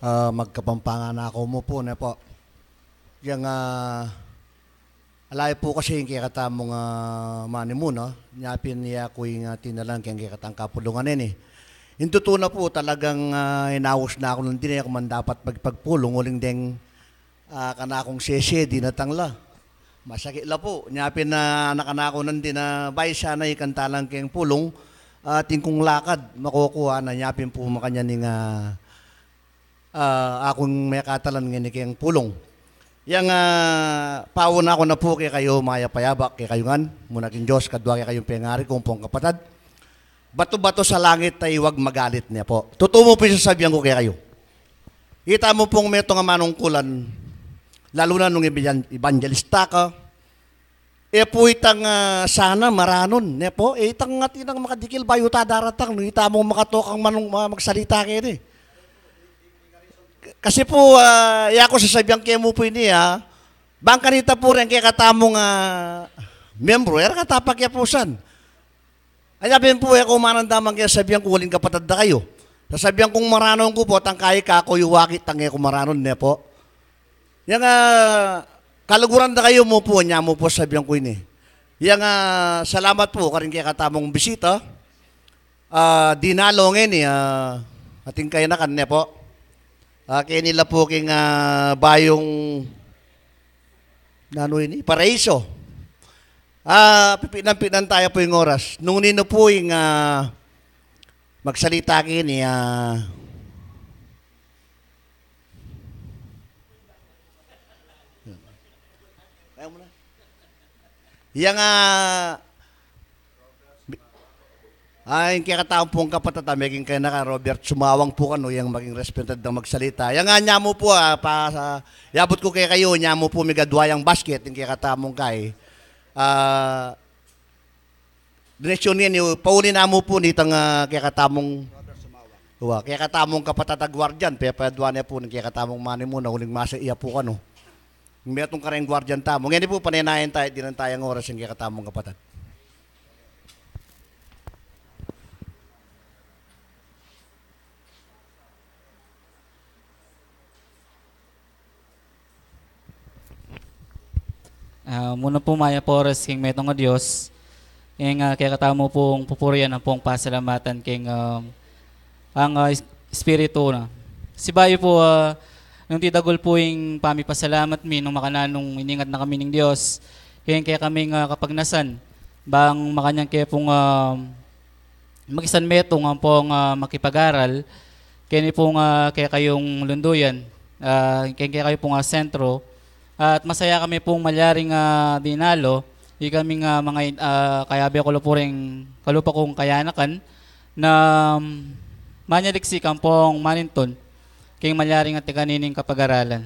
Ah, magkapampangan na ku mu pu, ne pu. Yang, ah, ala yu pu kasi ing kekatamung, ah, manimuna, nya pin ya ku ing, ah, tinalan keng kekatang kapulungan ini. Ing tutu na pu, talagang, ah, inaus na ku nandin, e ku man dapat magpagpulung uling deng, ah, kanakung sese, dinatang la. Masakit la pu. Nya pin, ah, anak, anak ku nandin, ah, bayu sana ikanta lang keng pulung, ah, atin kung lakad, makukua na, nya pin pu makanyan ing, ah, ah, akung mekatalan ngeni keng pulung. Yang, ah, pauna ku na pu kekayu, mayap a yabak kekayu ngan, muna king Dios, kadua kekayung pengari ku, ampong kapatad. Bato-bato sa langit a iwag magalit, ne pu. Tutu mu pu ing sasabian ku kekayu. Ita mu pung metung a manungkulan, lalu na nung evan-, evangelista ka, e pu itang, ah, sana maranun, ne pu? E itang atin nang makadikil bayu ta daratang, nung ita mung makatukang manung-, ma-, magsalita keni. Kasi pu, ah, ya ku sasabian ke mu pu ini, ah, bang kanita pu reng kekatamung, ah, miyembro, e ra kata pakiapusan. Anya pin pu, e ku manandaman keng sabian ku uling kapatad da kayu. Sasabian kung maranun ku pu, tangkayi kaku yu wakit tang e ku maranun, ne pu? Yang, ah, kaluguran da kayu mu pu, anya mu pu sabian ku ini. Yang, ah, salamat pu karing kekatamung bisita. Ah, dinalo ngeni, ah, atin kayanakan, ne pu. Ah, keni la pu king, ah, bayung nanu ini, paraiso. Ah, pipitnan-pitnan taya pu ing oras. Nung ninu pu ing, ah, magsalita keni, ah, yang, ah, Ay, ing kekatamu pung kapatad, a, meging kayanakan, Robert Sumawang pu kanu, yang maging responsable dang magsalita. Yang, a, nyamu pu, a, pa, sa, yabut ku kekayu, nyamu pu migadwa yang basket, ing kekatamung kai. A, direksyun ini, pauli na mu pu nitang, a, kekatamung, wa, kekatamung kapatad a guardian, pepadwa ne pu ning kekatamung manimuna, uling masa iya pu kanu. Metung kareng guardian tamu. Ngeni pu, panenayan taya, dinan taya ing oras ing kekatamung kapatad. A, muna pu, mayap a oras king metung a Dios. Ing, a, kekatamu pung pupurian ampong pasalamatan king, a, ang, a, es-, espiritu na. Sibayu pu, a, nung titagul pu ing pamipasalamat mi, nung makananu nung iningat na kami ning Dios, king kekaming, a, kapagnasan, bang makanyan ke pung, a, magisan metung ampong, a, makipag-aral, keni pung, a, kekayung lunduyan, a, keng kekayu pung, a, sentro, at masaya kami pung malyaring, a, dinalo, ikaming, a, mga, a, kayabe ku la pu ring kalupa kung kayanakan, na, mm, manyaliksik ampong manintun, keng malyaring atin kanining kapag-aralan.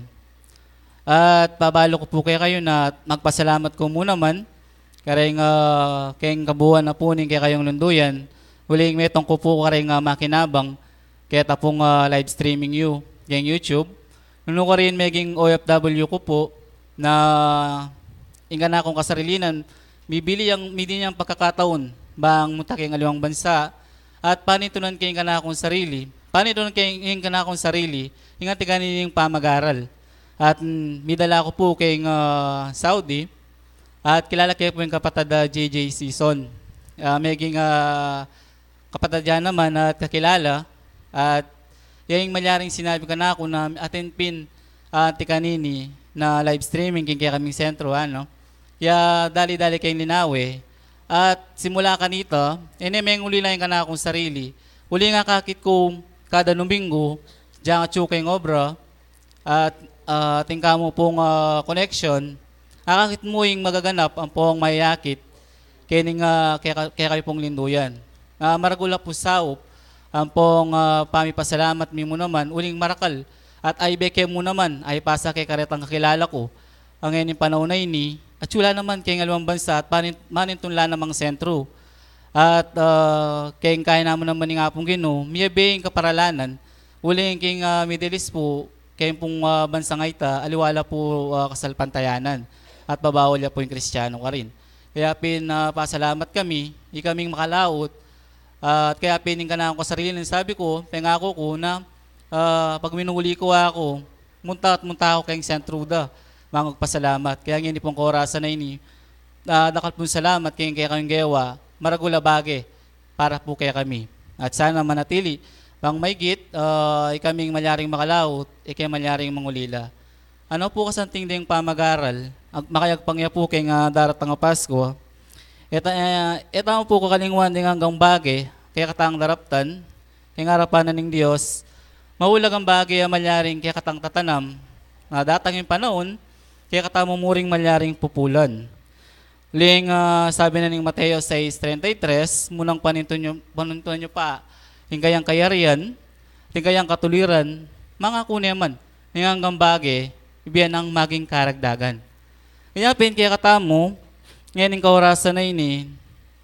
At babalu ku pu kekayu na magpasalamat ku mu naman, kareng, a, keng kabuuan na pu ning kekayung lunduyan, uling metung ku pu kareng, a, makinabang, keta pung, a, live streaming yu, keng YouTube. Nung karin meging O F W ku pu, na ing kanakung kasarilinan, mibili yang, mibili yang pagkakataun, bang munta keng aliwang bansa, at panintunan keng kanakung sarili, panintunan keng kanakung sarili, ing atin kanining pamag-aral. At, mm, midala ku pu keng, a, Saudi, at kilala ke pu ing kapatad a J J Season. A, meging, a, kapatad ya naman at kakilala, at ya ing malyaring sinabi kanaku na atin pin, a, atin kanini na live streaming king kekaming sentro, ano. Ya dali-dali keng linawe, at simula kanita, e ne menguli la ing kanakung sarili. Uli ing akakit ku kada Dominggu, dyang atyu keng obra, at, a, atin kamu pung, a, connection, akakit mu ing magaganap ampong mayayakit kening, a, keka-, kekayu pung linduyan. A, maragul a pu saup ampong, a, pamipasalamat mi mu naman, uling marakal at aybe ke mu naman, aypasa ke karetang kakilala ku. Ngening panaun a ini, atyu la naman keng aliwang bansa at panin-, manintun la namang sentro. At, a, keng kaya namu naman ning Apung Ginu, miyabe ing kaparalanan, uling keng, a, Middle East pu, keng pung, a, bansang ayta, aliwa la pu, a, kasalpantayanan, at babawal ya pu ing Kristiano karin. Kaya pin, a, pasalamat kami, ikaming makalaut, at kaya pin ing kanakung kasarili, sabi ku, pengaku ku na, Ah, pag minuli ku aku, munta at munta aku keng sentru da, bang magpasalamat. Kaya ngeni pung kaorasan a ini, ah, dakal pung salamat keng kekayung gewa, maragul a bage para pu kekami. At sana manatili, bang maygit, ah, ikaming malyaring makalaut, ika malyaring mangulila. Ano pu kasanting deng pamag-aral, ag-, makayagpang ya pu keng, ah, daratang a Pasko. Eta, eh, eta mu pu kakalingwan deng anggang bage, kekatang daraptan, keng arapan na ning Dios, maulagang bage a malyaring kekatang tatanam, na datang ing panaun, kekatamu mu ring malyaring pupulan. Uling, ah, sabi na ning Mateo sais treinta y tres, munang panintuan yu, panintuan yu pa, ing kayang kayarian, ing kayang katuliran, mangaku ne man, ning anggang bage, ibie nang maging karagdagan. Kaya pin kekatamu, ngening kaorasan a ini,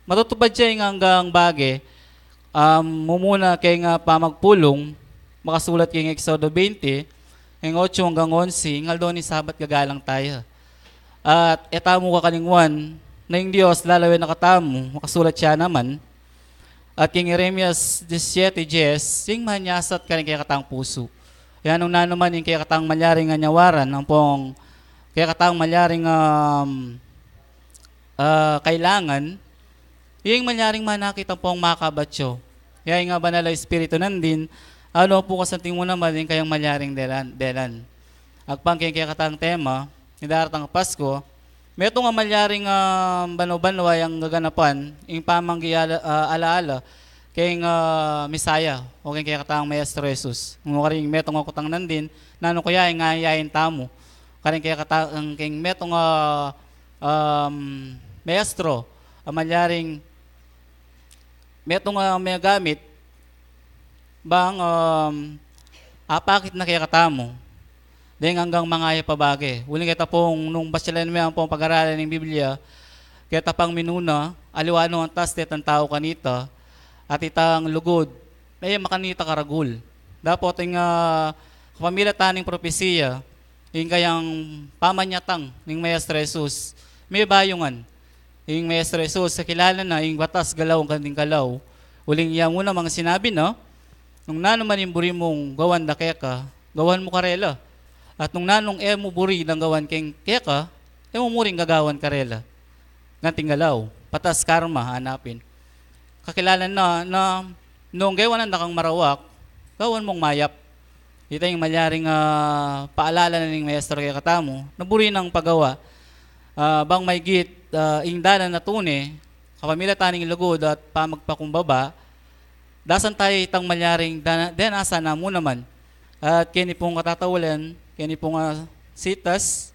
matutupad ya ing anggang bage, um, mumuna keng pamagpulung, makasulat keng Exodo twenty, ing otso anggang onse, ing aldo ning Sabat gagalang taya. At e tamu kakalingwan, na ing Dios lalawen na katamu, makasulat ya naman. At keng Jeremias diecisiete diez, ing manyasat karing kekatang pusu. Yan nung nanu man ing kekatang malyaring anyawaran, ampong kekatang malyaring, um, ah, kailangan, ing malyaring manakit ampong makabat yu. Ya ing banal a Espiritu nandin, ano pu kasanting mu naman ing kayang malyaring delan, delan. Agpang keng kekatang tema, ing daratang a Pasko, metung a malyaring, ah, banwa-banwa yang gaganapan, ing pamanggi ala-, ah, alaala, keng, ah, Messiah, o keng kekatang Maestro Jesus. Nung karing metung a kutang nandin, nanu kaya ing ayain tamu, karing kekatang, keng metung a, um, maestro, a malyaring metung a megamit, bang, um, apakit na kekatamu deng anggang mangayap a bage. Uling keta pung nung basilan me ampong pag-aralan ning Biblia, keta pang minuna, aliwa nung antas detang tau kanita, at itang lugud, e makanita karagul. Dapot ing, ah, kapamilatan ning propesiya, ing kayang pamanyatang ning Maestro Jesus, mebayungan. Ing Maestro Jesus, kakilala na ing batas, galaw, kanting galaw. Uling ya mu namang sinabi na, nung nanu man ing buri mung gawan da keka, gawan mu karela. At nung nanung e mu buri dang gawan keng keka, e mu murin gagawan karela. Kanting galaw, batas karma, hanapin. Kakilala na, na nung gawan da kang marawak, gawan mung mayap. Ita ing malyaring, ah, paalala na ning Maestro kekatamu, na buri nang pagawa, ah, bang maygit, ah, ing dalan a tune, kapamilatan ning lugud at pamagpakumbaba, dasan taya itang malyaring dana-, denasan na mu naman. At keni pung katataulan, keni pung, ah, sitas,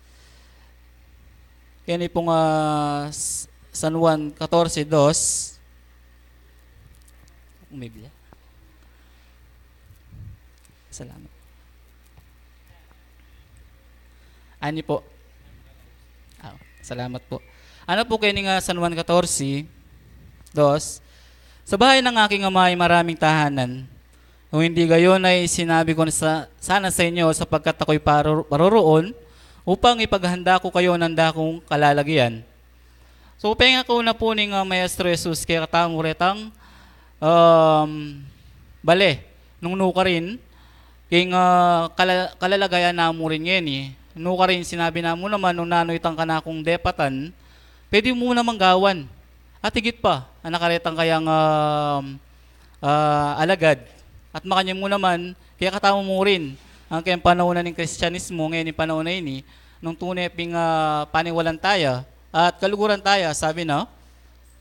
keni pung, ah, s-, San Juan katorse dos. Biblia. Salamat. Ani po? Ah, salamat po. Ano po keni ing San Juan katorse dos? Sa bahay ng aking ama ay maraming tahanan. Kung hindi gayon ay sinabi ko na sa, sana sa inyo, sapagkat ako'y paru-, paroroon upang ipaghanda ko kayo ng dakong kalalagyan. So, pengaku na pu ning, ah, Maestro Jesus kekatamu retang, um, bale, nung nukarin, king, ah, kala-, kalalagayan na mu rin ngeni, nukarin sinabi na mu naman nung nanu itang kanakung depatan, pwede mu namang gawan. At higit pa, anak karetang kayang, um, ah, alagad. At makanyan mu naman, kekatamu mu rin, ang kayang panaun na ning Kristianismo, ngeni ing panaun a ini, nung tune ping, ah, paniwalan taya, at kaluguran taya, sabi na,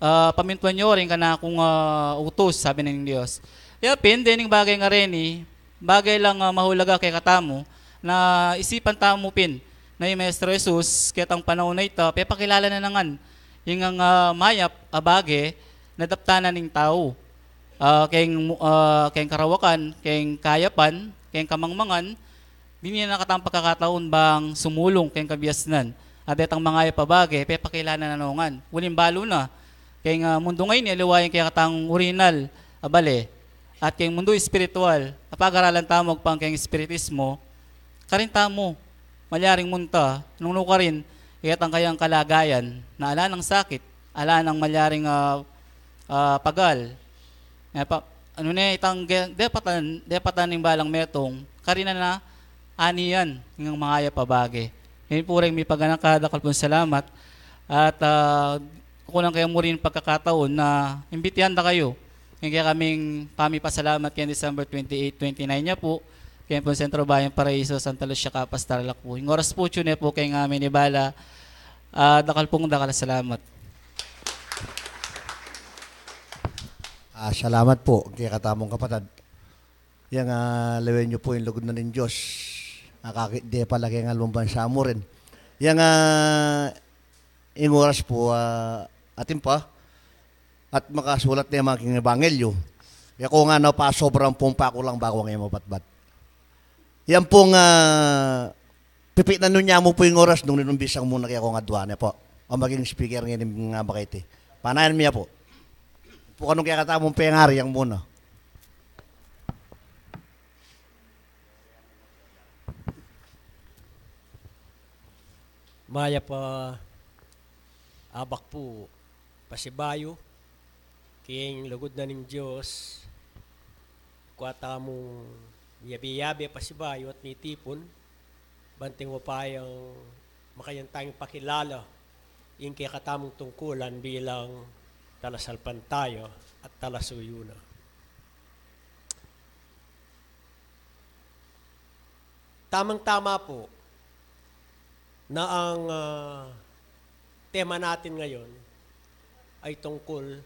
ah, pamintuan yu ring kanakung, ah, utus, sabi na ning Dios. Kaya pin, dening bagay ngareni, bagay lang, ah, mahulaga kekatamu, na isipan tamu pin, na i Maestro Jesus, ketang panaun a ita, pepakilala na ngan, ing, ah, mayap a bage, na daptan na ning tau. Ah, keng mu-, ah, keng karawakan, keng kayapan, keng kamangmangan, binye na katang pagkakataon bang sumulung keng kabiasnan. At detang mangayap a bage, pepakilala na no ngan. Uling balu na, keng, ah, mundu ngeni, aliwa ing kekatang orihinal a bale. At keng mundu espiritual, a pag-aralan tamu agpang keng espiritismo, karin tamu, malyaring munta, nung nukarin, iketang kayang kalagayan, na ala nang sakit, ala nang malyaring, ah, ah, pagal. Nga pa, Nune itang ge-, depatan, depatan ning balang metung, karina na anian ing mangayap a bage. Ini pu reng mipaganaka, dakal pung salamat. At, ah, kukunan kayu mu rin pagkakataon na imbitihan da kayu king kekaming pamipasalamat keng December twenty-eight, twenty-nine nya pu, keng pung Sentro Bayang Paraiso, Santa Lucia, Capas, Tarlac pu. Ing oras pu, atiu ne pu king, ah, minibala. Ah, dakal pung dakal a salamat. Ah, salamat pu kekatamung kapatad. Yang, ah, lawen yu pu ing lugud na ning Dios. Akakit de pala keng alwang bansa mu rin. Yang, ah, ing oras pu, ah, atin pa. At makasulat ne man king ebanghelyu. E ku ngana pa, sobra pung pakulang baku ngan e mapatbat. Yan pung, ah, pipitnan yu ne mu pu ing oras nung ninumbisan mu na kekong adua ne pu. O maging speaker ngeni, nga ba kaiti? Panayan mi ya pu. Pu kanung kekatamung pengari yang muna. Mayap a abak pu pasibayu king lugud na ning Dios. Kua tamung yabe-yabe pasibayu at mitipun, bantang wa pa yang makanyan tang pakilala ing kekatamung tungkulan bilang talasalpantaya at talasuyu na. Tamang-tama pu na ang, ah, tema natin ngayon ay tungkol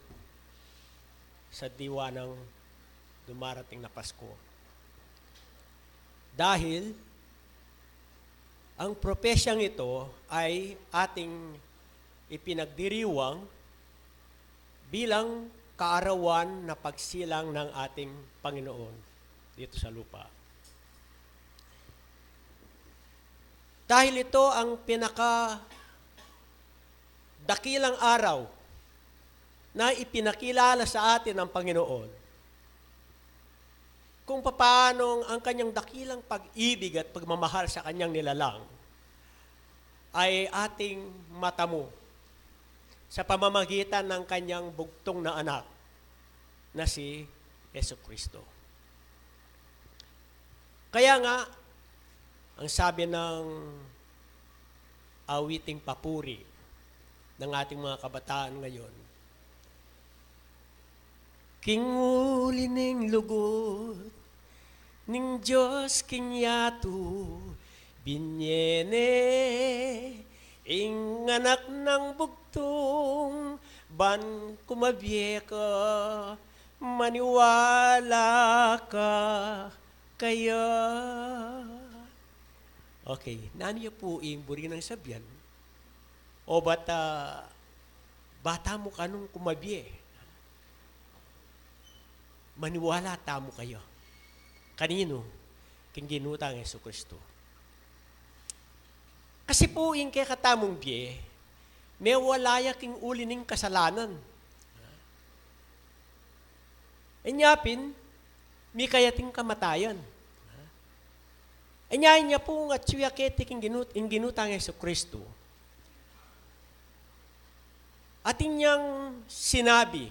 sa diwa ng dumarating na Pasko. Dahil ang propesyang ito ay ating ipinagdiriwang bilang kaarawan na pagsilang ng ating Panginoon dito sa lupa. Dahil ito ang pinaka dakilang araw na ipinakilala sa atin ng Panginoon kung papaanong ang kanyang dakilang pag-ibig at pagmamahal sa kanyang nilalang ay ating matamu sa pamamagitan ng kanyang bugtung na anak na si Jesucristo. Kaya nga, ang sabi ng awiting papuri ng ating mga kabataan ngayon, king uli ning lugud ning Dios king yatu, binye ne ing anak nang bugtung, ban kumabie ka, maniwala ka kaya. Okay, nanu ya pu ing buri nang sabian? O bata, bata mu kanung kumabie, maniwala tamu kaya. Kaninu? King Ginu tang Jesucristo. Kasi pu ing kekatamung bie, mewala ya king uli ning kasalanan. Inya pin, mikayat ing kamatayan. Inya, inya pu nga atyu ya keti king Ginu, ing Ginu tang Jesucristo. Atin yang sinabi,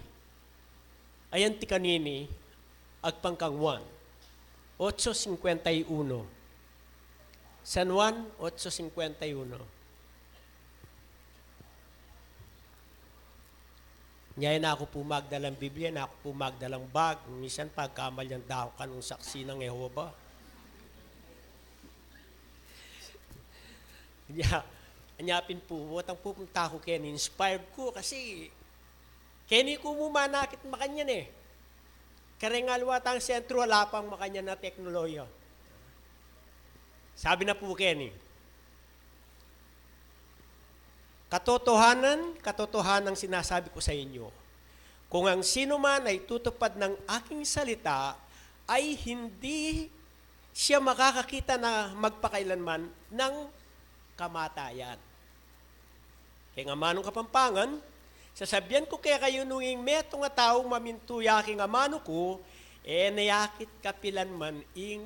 ayan ti kanini, agpang kang Juan ocho cincuenta y uno. San Juan ocho cincuenta y uno. Nya, e na ku pu magdalang Biblia, e na ku pu magdalang bag. Minsan pagkamalian da ku kanung Saksi nang Jehova. Nya, nya pin pu, watang pupunta ku keni, inspired ku kasi keni ku mu manakit makanyan e. Kareng aliwa tang sentro, ala pang makanyan a teknolohiya. Sabi na pu keni, "Katotohanan, katotohanan sinasabi ko sa inyo, kung ang sino man ay tutupad ng aking salita, ay hindi siya makakakita na magpakailanman ng kamatayan." Keng amanung Kapampangan, sasabian ku kekayu, nung ing metung a taung mamintu ya king amanu ku, e ne akit kapilanman ing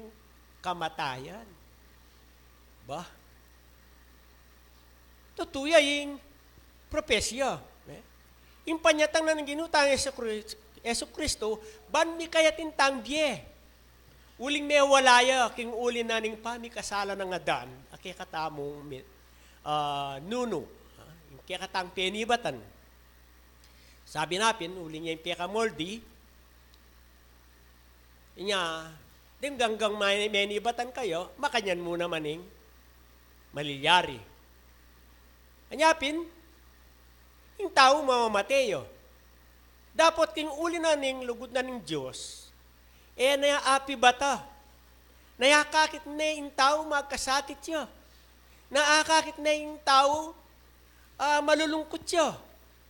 kamatayan. Ba? Tutu ya ing propesya, e? Ing panyatang na ning Ginu tang Jesu Cri-, Jesucristo, ban mikayat ing tang bie. Uling mewala ya king uli na ning pamikasala nang Adan, a kekatamung mi-, ah, nunu, ah, ing kekatang penibatan. Sabi na pin, uling ya ing pekamoldi, inya, deng ganggang may-, menibatan kayu, makanyan mu naman ing malilyari. Anya pin, ing tau mamamate ya. Dapot king uli na ning lugud na ning Dios, e na ya apibata. Na ya akakit ne ing tau magkasakit ya. Na akakit ne ing tau, ah, malulungkut ya.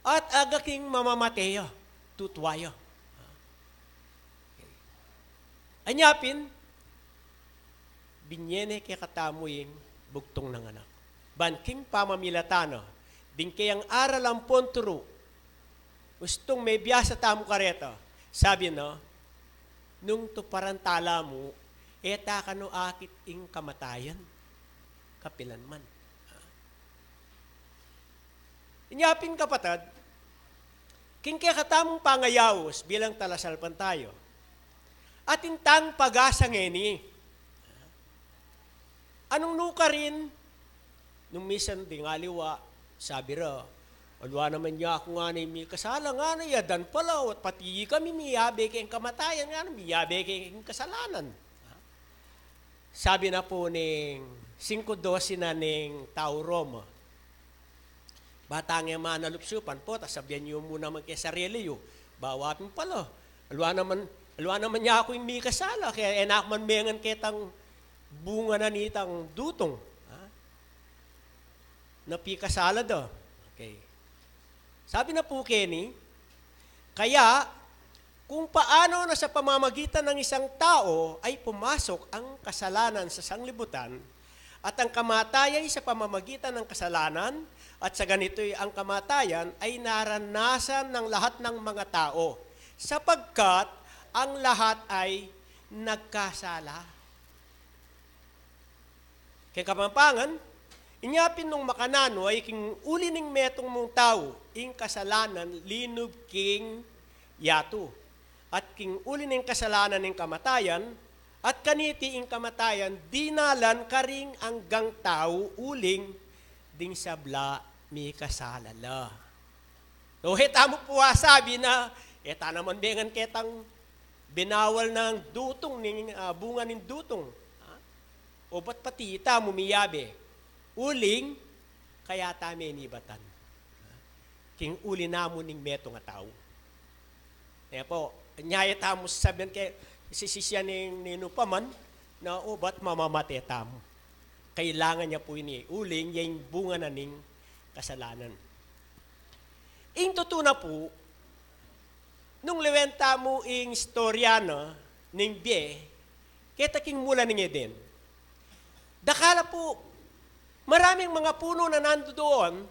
At aga king mamamate ya. Tutua ya. Anya pin, binye ne kekatamu ing bugtung nang anak. Ban king pamamilatan na, ding keyang aral ampong turu, ustung mebiasa tamu kareta, sabi na, nung tuparan tala mu, e ta kanu akit ing kamatayan, kapilan man. Inya pin kapatad, king kekatamung pangayaus bilang talasalpantaya, atin tang pag-asa ngeni. Anung nukarin, nung misan ding aliwa, sabi ra, alwa naman ya aku ngana ing mikasala ngana, ya Adan pala, at pati kami miyabe keng kamatayan ngana, miyabe keng kasalanan. Sabi na pu ning singko dose na ning tau Roma, ba tang e manalupsupan pu, ta sabian yu mu naman keng sarili yu, bawa pin pala. Alwa naman, alwa naman ya aku ing mikasala, kaya e na ku man mengan ketang bunga na nitang dutung. Ha? Na pikasala da. Okay. Sabi na pu keni, kaya, kung paano na sa pamamagitan ng isang tao ay pumasok ang kasalanan sa sanglibutan, at ang kamatayan sa pamamagitan ng kasalanan, at sa ganito'y ang kamatayan ay naranasan ng lahat ng mga tao, sapagkat ang lahat ay nagkasala. Keng Kapampangan, inya pin nung makananu ay king uli ning metung mung tau, ing kasalanan linub king yatu. At king uli ning kasalanan ing kamatayan, at kaniti ing kamatayan dinalan karing anggang tau uling ding sabla mikasala la. So, e tamu pu asabi na, e ta naman mengan ketang binawal nang dutung ning, ah, bunga ning dutung. Ha? O bat pati itamu miyabe. Uling, kaya ta menibatan. Ha? King uli namu ning metung a tau. E pu, nya e tamu sasabian keng sisisian ning ninu pa man, na o bat mamamate tamu. Kailangan ya pu ini, uling, ya ing bunga na ning kasalanan. Ing tutu na pu, nung liwen tamu ing istorya na ning bie, keta king mula ning Eden. Dakal a pu, maraming mga puno na nandoon,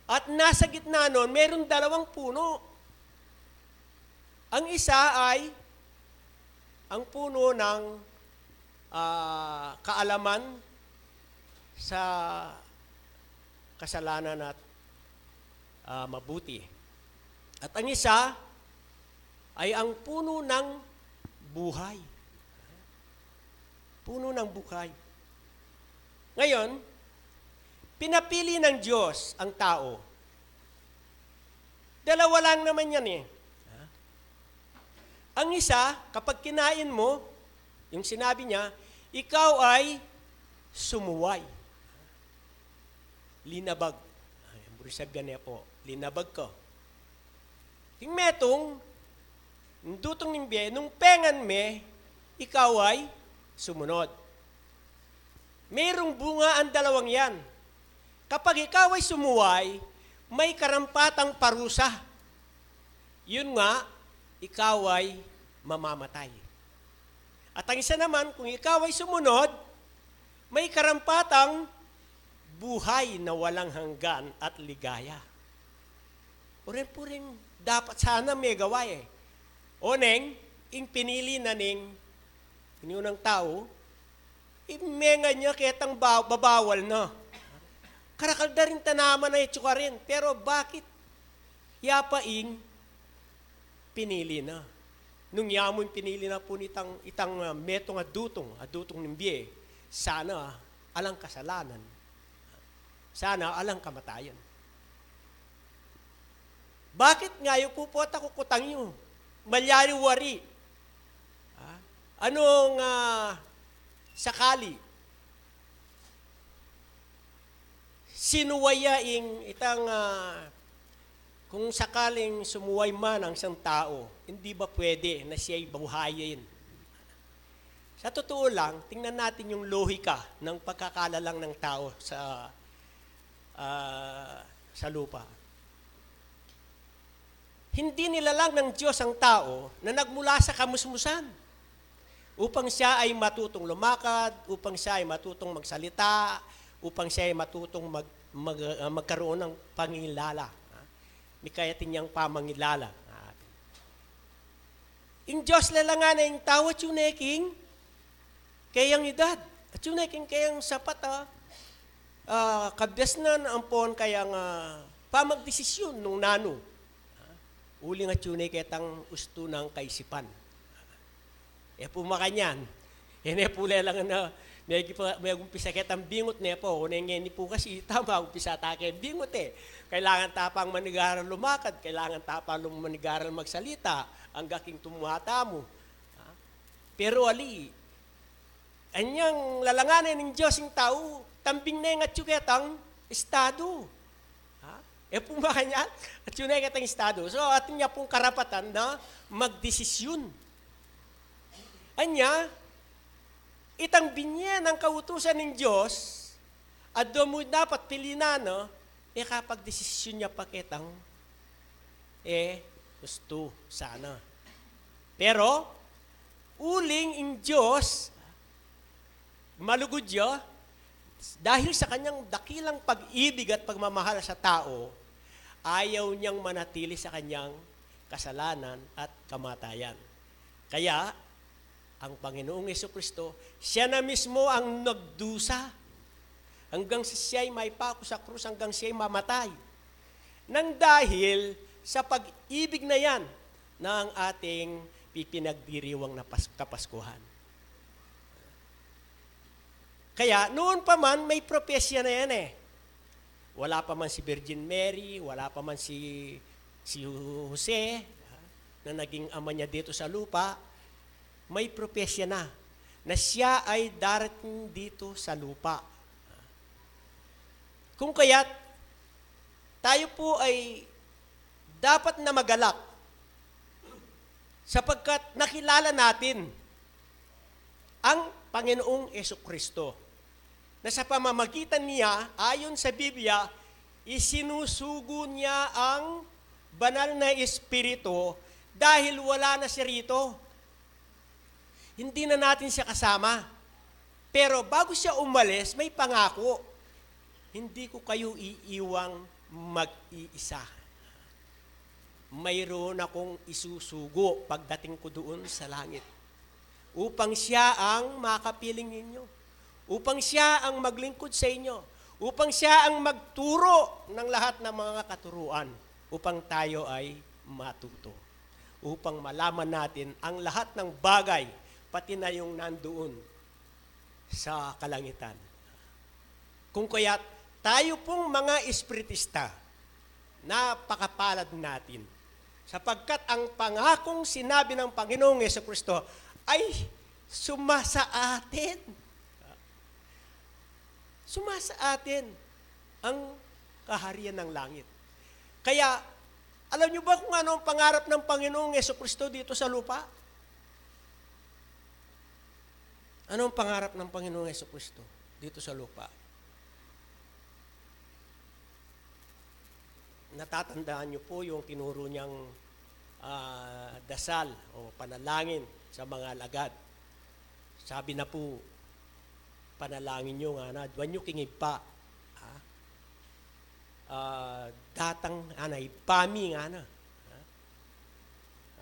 at nasa gitna nun, merong dalawang puno. Ang isa ay ang puno ng, ah, kaalaman sa kasalanan at, ah, mabuti. At ang isa ay ang puno ng buhay. Puno ng buhay. Ngayon, pinapili ng Diyos ang tao. Dalawa lang naman yan eh. Ha? Ang isa, kapag kinain mo, yung sinabi niya, ikaw ay sumuway. Linabag. Ay, ang buri sabian niya pu, linabag ka. Ing metung, ing dutung ning bie, nung pengan me, ikaw ay sumunod. Merong bunga ang dalawang yan. Kapag ikaw ay sumuway, may karampatang parusa. Yun nga, ikaw ay mamamatay. At ang isa naman, kung ikaw ay sumunod, may karampatang buhay na walang hanggan at ligaya. Uring-uring dapat sana megawa e. Oneng, ing pinili na ning inyunang tau, imengan ya ketang ba-, babawal na. Karakal da ring tanaman a itsukarin, pero bakit? Ya pa ing pinili na. Nung ya mu ing pinili na pu nitang, itang, ah, metung a dutung, a dutung ning bie, sana alang kasalanan, sana alang kamatayan. Bakit nga yu pu pota kukutang yu? Malyari wari. Ha? Anong, ah, sakali sinuway ya ing itang, ah, kung sakaling sumuway man ang isang tao, hindi ba pwede na siya'y buhayin? Sa totoo lang, tingnan natin yung lohika ng pagkakalalang ng tao sa, ah, sa lupa. Hindi nilalang ng Diyos ang tao na nagmula sa kamusmusan upang siya ay matutong lumakad, upang siya ay matutong magsalita, upang siya ay matutong mag-, mag-, ah, magkaroon ng pangilala. Ah, may kayatin niyang pamangilala. Ah, ing Diyos lalangan na ing tao, atyu ne king kayang edad. Atyu ne king kayang sapat a, ah, kabesnan ampon kayang, ah, pamagdesisyun nung nanu. Ah, uling atyu ne ketang ustu nang kaisipan. E pu makanyan. E ne pu lalangan na, me-, megumpisa ketang bingut ne pu. O ne ngeni pu kasi, tama, umpisa ta ke bingut e. Kailangan ta pang manigaral lumakad, kailangan ta pang lum-, manigaral magsalita, angga king tumata mu. Ha? Pero ali, anyang lalangan ne ning Diyos ing tau, tambing ne ing atyu ketang estadu. Ha? E pu makanyan, atyu ne ketang estadu. So, atin ya pung karapatan na magdesisyun. Anya, itang binye nang kautusan ning Diyos, adwa mu dapat pilinan, no? E kapagdesisyun ya pa ketang, e, ustu sana. Pero, uling ing Diyos, malugud ya, dahil sa kanyang dakilang pag-ibig at pagmamahal sa tao, ayaw niyang manatili sa kanyang kasalanan at kamatayan. Kaya, ang Panginoong Jesucristo, siya na mismo ang nagdusa. Hanggang sa siya'y maipaku sa krus, hanggang siya'y mamatay. Nang dahil sa pag-ibig na yan ng ating pipinagdiriwang na Pas-, Kapaskuhan. Kaya, noon pa man, may propesya na yan e. Wala pa man si Virgin Mary, wala pa man si, si Jose, na naging ama niya dito sa lupa, may propesya na, na siya ay darating dito sa lupa. Kung kaya't tayo po ay dapat na magalak sapagkat nakilala natin ang Panginoong Jesucristo, na sa pamamagitan niya, ayon sa Biblia, isinusugo niya ang Banal na Espiritu dahil wala na siya rito. Hindi na natin siya kasama. Pero bago siya umalis, may pangako, "Hindi ko kayo iiwang mag-iisa. Mayroon akong isusugo pagdating ko doon sa langit. Upang siya ang makapiling ninyo. Upang siya ang maglingkod sa inyo. Upang siya ang magturo ng lahat ng mga katuruan. Upang tayo ay matuto. Upang malaman natin ang lahat ng bagay, pati na yung nandoon sa kalangitan." Kung kaya't tayo pong mga espiritista, napakapalad natin, sapagkat ang pangakong sinabi ng Panginoong Jesucristo ay suma sa atin. Suma sa atin ang kaharian ng langit. Kaya, alam niyo ba kung ano ang pangarap ng Panginoong Jesucristo dito sa lupa? Ano ang pangarap ng Panginoong Jesucristo dito sa lupa? Natatandaan niyo po yung tinuro niyang, ah, dasal o panalangin sa mga alagad. Sabi na po, "Panalangin niyo," ngana, "adwan yu king Ibpa, ha? Ah, datang," ngana, "Ibpa mi," ngana. Ha?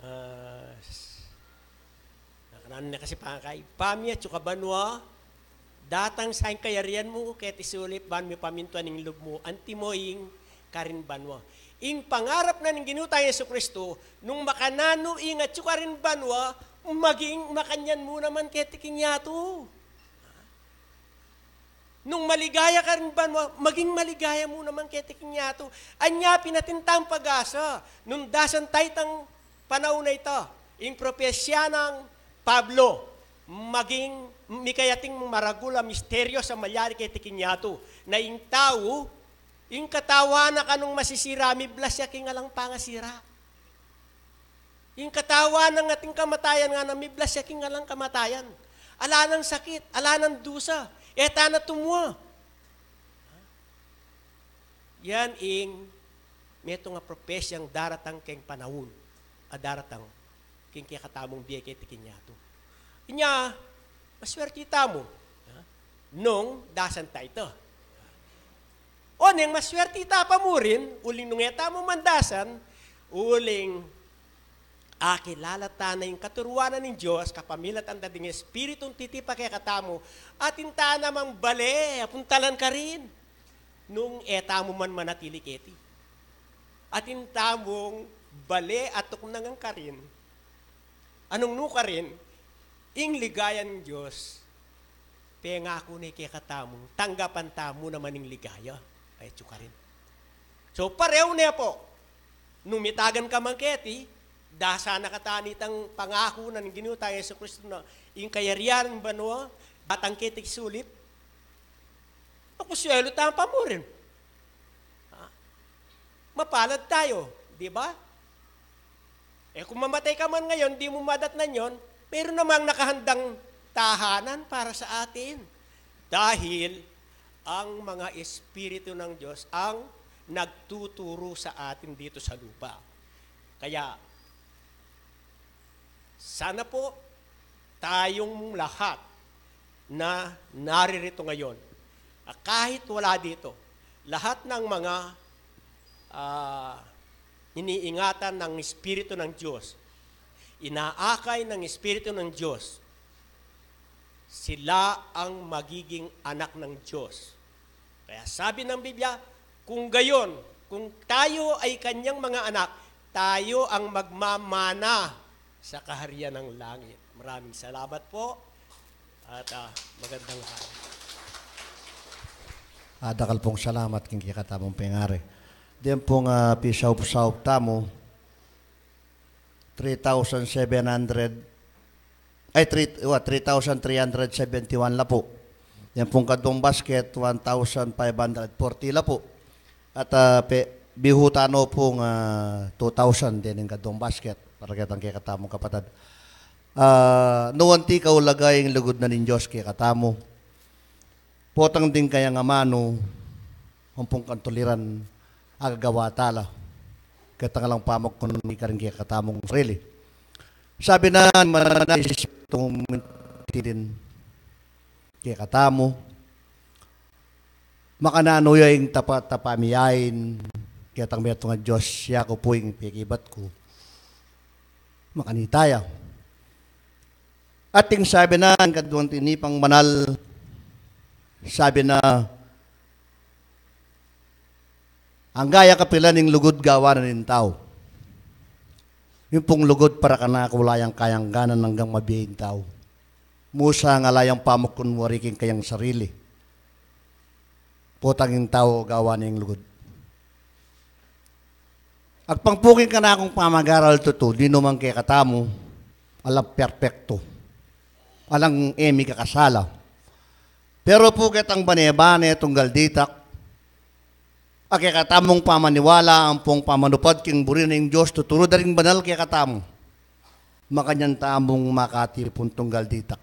Ah, s-, nakanan na kasi pangakay, "Ibpa mi atsu ka banua, datang sa ing kayarian mu, keti sulip ban mipamintuan ing lub mu, antimo ing karin banua. Ing pangarap na ning Ginu tang Jesucristo, nung makananu ing atyu karin banua, maging makanyan mu naman keti king yatu. Nung maligaya karin banua, maging maligaya mu naman keti king yatu. Anya pin atin tang pag-asa, nung dasan taya itang panaun a ita, ing propesya nang Pablo, maging mikayating maragul a misteryo sa malyari keti king yatu, na ing tau, ing katawan na kanung masisira, miblas ya king alang pangasira. Ing katawan nang ating kamatayan ngana, miblas ya king alang kamatayan. Ala nang sakit, ala nang dusa, e ta na tumua. Yan ing metung a propesyang daratang keng panaun a daratang king kekatamung bie keti king yatu. Inya, maswerti tamu, ha? Nung dasan ta ita. O neng maswerti ta pa murin, uling nung e tamu man dasan, uling akilala ta na ing katuruan na ning Dios, kapamilatan da ding Espiritung titipa kekatamu, atin ta namang bale a puntalan karin. Nung e tamu man manatili keti, atin tamung bale a tuknangan karin. Anung nu karin, ing ligaya ning Dios, pengaku ne kekatamu, tanggapan tamu naman ing ligaya a atyu karin. So, pareho ne pu, nung mitagan ka man keti, dasan na kata nitang pangaku na ning Ginu tang Jesucristo na ing kayarian ning banua datang keti sulip, makuswelu ta pa murin. Ha? Mapalad tayo, di ba? E kung mamatay ka man ngayon, di mu madatnan yon, meron namang nakahandang tahanan para sa atin. Dahil ang mga espiritu ng Diyos ang nagtuturo sa atin dito sa lupa. Kaya, sana po tayong lahat na naririto ngayon, ah, kahit wala dito, lahat ng mga, ah, iniingatan ng Espiritu ng Diyos, inaakay ng Espiritu ng Diyos, sila ang magiging anak ng Diyos. Kaya sabi ng Biblia, kung gayon, kung tayo ay kanyang mga anak, tayo ang magmamana sa kaharian ng langit. Maraming salamat po at, ah, magandang araw. Ah, dakal pung salamat king kekatamung pengari. Deng pung, ah, pisaup-saup tamu, three thousand seven hundred, ay, three, wa, three thousand three hundred seventy-one la pu. Deng pung kaduang basket, one thousand five hundred forty la pu. At, ah, pe, bihutan no pung, ah, two thousand dening kaduang basket para ketang kekatamung kapatad. Ah, nu anti kaulaga ing lugud na ning Dios kekatamu. Potang ding kayang amanu, ampong kantuliran, agagawa ta la. Ketang alang pamagkunwan mi karing kekatamung sarili. Sabi na, mananais itong mintilin kekatamu. Makananu ya ing tapa-, tapamiain, ketang metung a Dios, ya ku pu ing pekibat ku. Makanita ya. At ing sabi na, ing kaduang tinipang banal, sabi na, angga ya kapilan ing lugud gawan na ning tau. Ing pung lugud para kanaku ala yang kayang ganan anggang mabie ing tau. Musa nga ala yang pamagkunwari king kayang sarili. Potang ing tau gawan na ing lugud. Agpang pu king kanakung pamagaral tutu, ninuman kekatamu, alang perpektu, alang e mikakasala. Pero pu ketang bane-bane tunggal ditak, a kekatamung pamaniwala ampong pamanupad king buri na ning Dios, tuturu da ring banal kekatamu. Makanyan tamung makatipun tunggal ditak.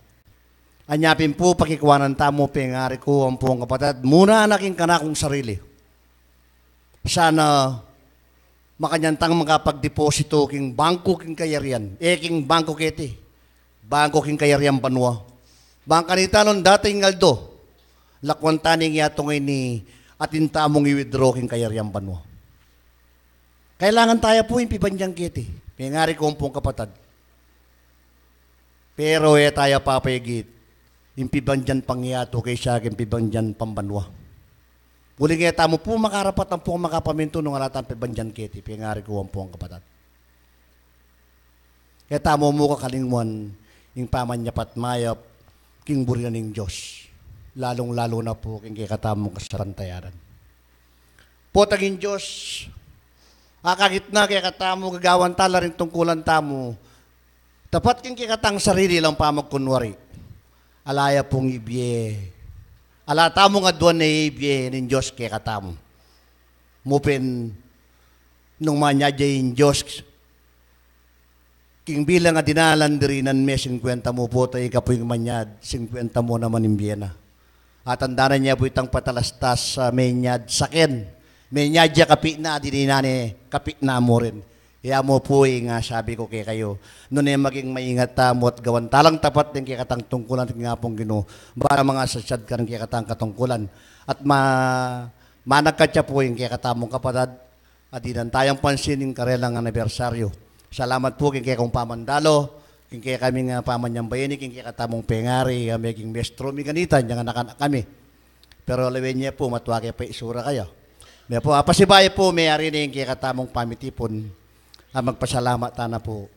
Anya pin pu pakikuanan tamu, pengari ku ampong kapatad, muna na king kanakung sarili. Sana makanyan tang makapagdeposito king bangko king kayarian. E king bangko keti, bangko king kayarian banua. Bang kanita nung dating aldo, lakwan ta ning yatu ngeni atin tamung i-withdraw king kayarian banua. Kailangan taya pu ing pibandian keti, pengari ku ampong kapatad. Pero e taya papaigit ing pibandian pangyatu kesa king pibandian pambanua. Uling e tamu pu makarapat ampong makapamintu nung ala tang pebandian keti, pengari ku ampong kapatad. E tamu mu kakalingwan ing pamanyapat mayap king buri na ning Dios, lalung-lalu na pu king kekatamung kasalpantayanan. Potang ing Dios, akakit na kekatamu, gagawan tala ring tungkulan tamu, tapat king kekatang sarili lang pamagkunwari. Ala ya pung ibie. Ala tamung aduan ne ibie ning Dios kekatamu. Mu pin nung manyad ya ing Dios king bilang a dinalan diri nang me singkwenta mu pota, ika pu ing manyad, singkwenta mu naman ing bie na. Atandanan ya pu itang patalastas a menyad saken. Menyad ya kapit na, dininan ne kapit na mu rin. Iya mu pu ing sabi ku kekayu, nune maging maingat tamu at gawan talang tapat ding kekatang tungkulan king Apung Ginu, bang mangasasyad ka ning kekatang katungkulan at ma-, managkat ya pu ing kekatamung kapatad a dinan tayang pansin ing karelang anibersaryu. Salamat pu king kekong pamandalo, king kekaming pamanyambayani, king kekatamung pengari, a meging mestro mi kanita, nyang anak-anak kami. Pero lawen ye pu, matua ke pa itsura kaya. Me pu, apasibayu pu, meyari ne ing kekatamung pamitipun a magpasalamat tana pu.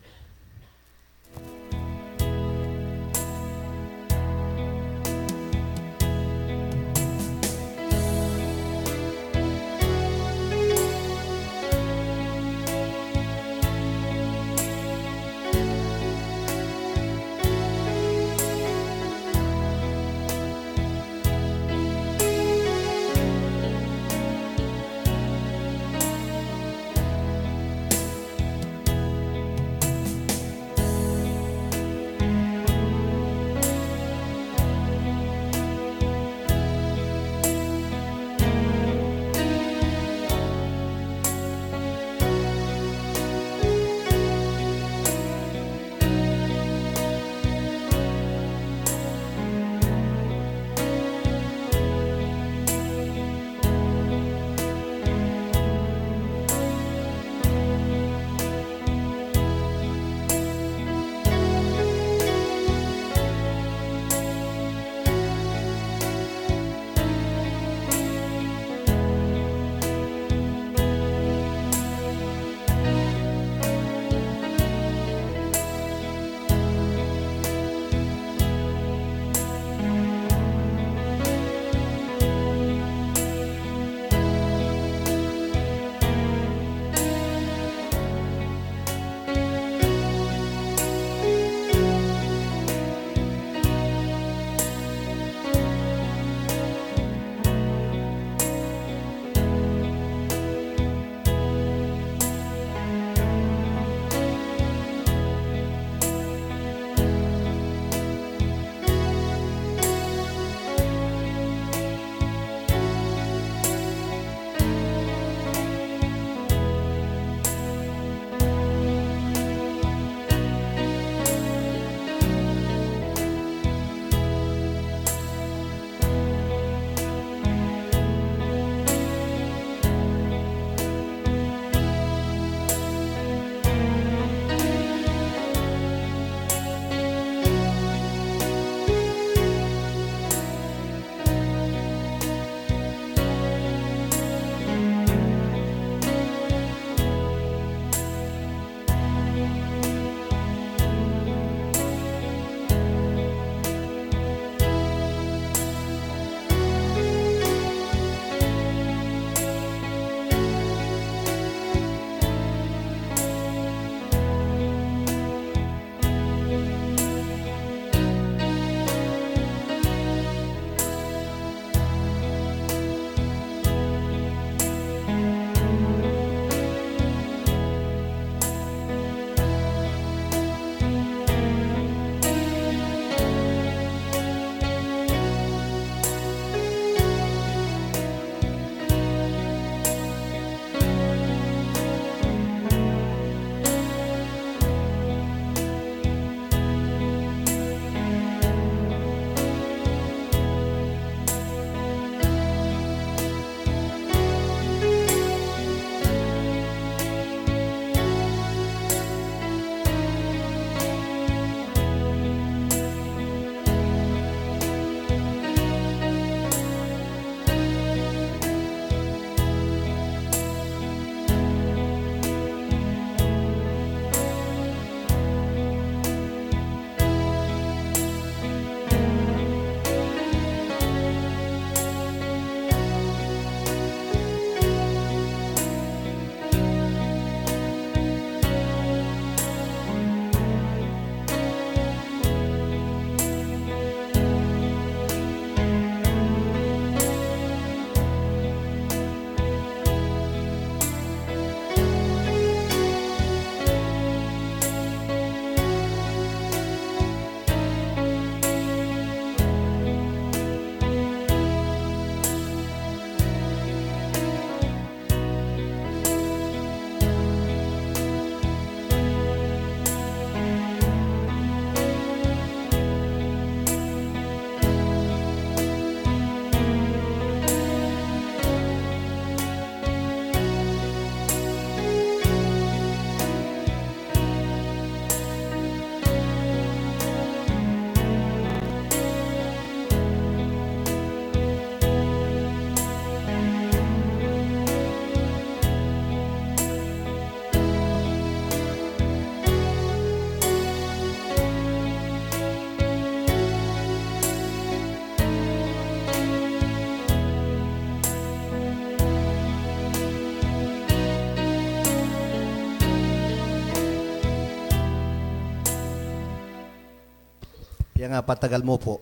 Nga patagal mu pu.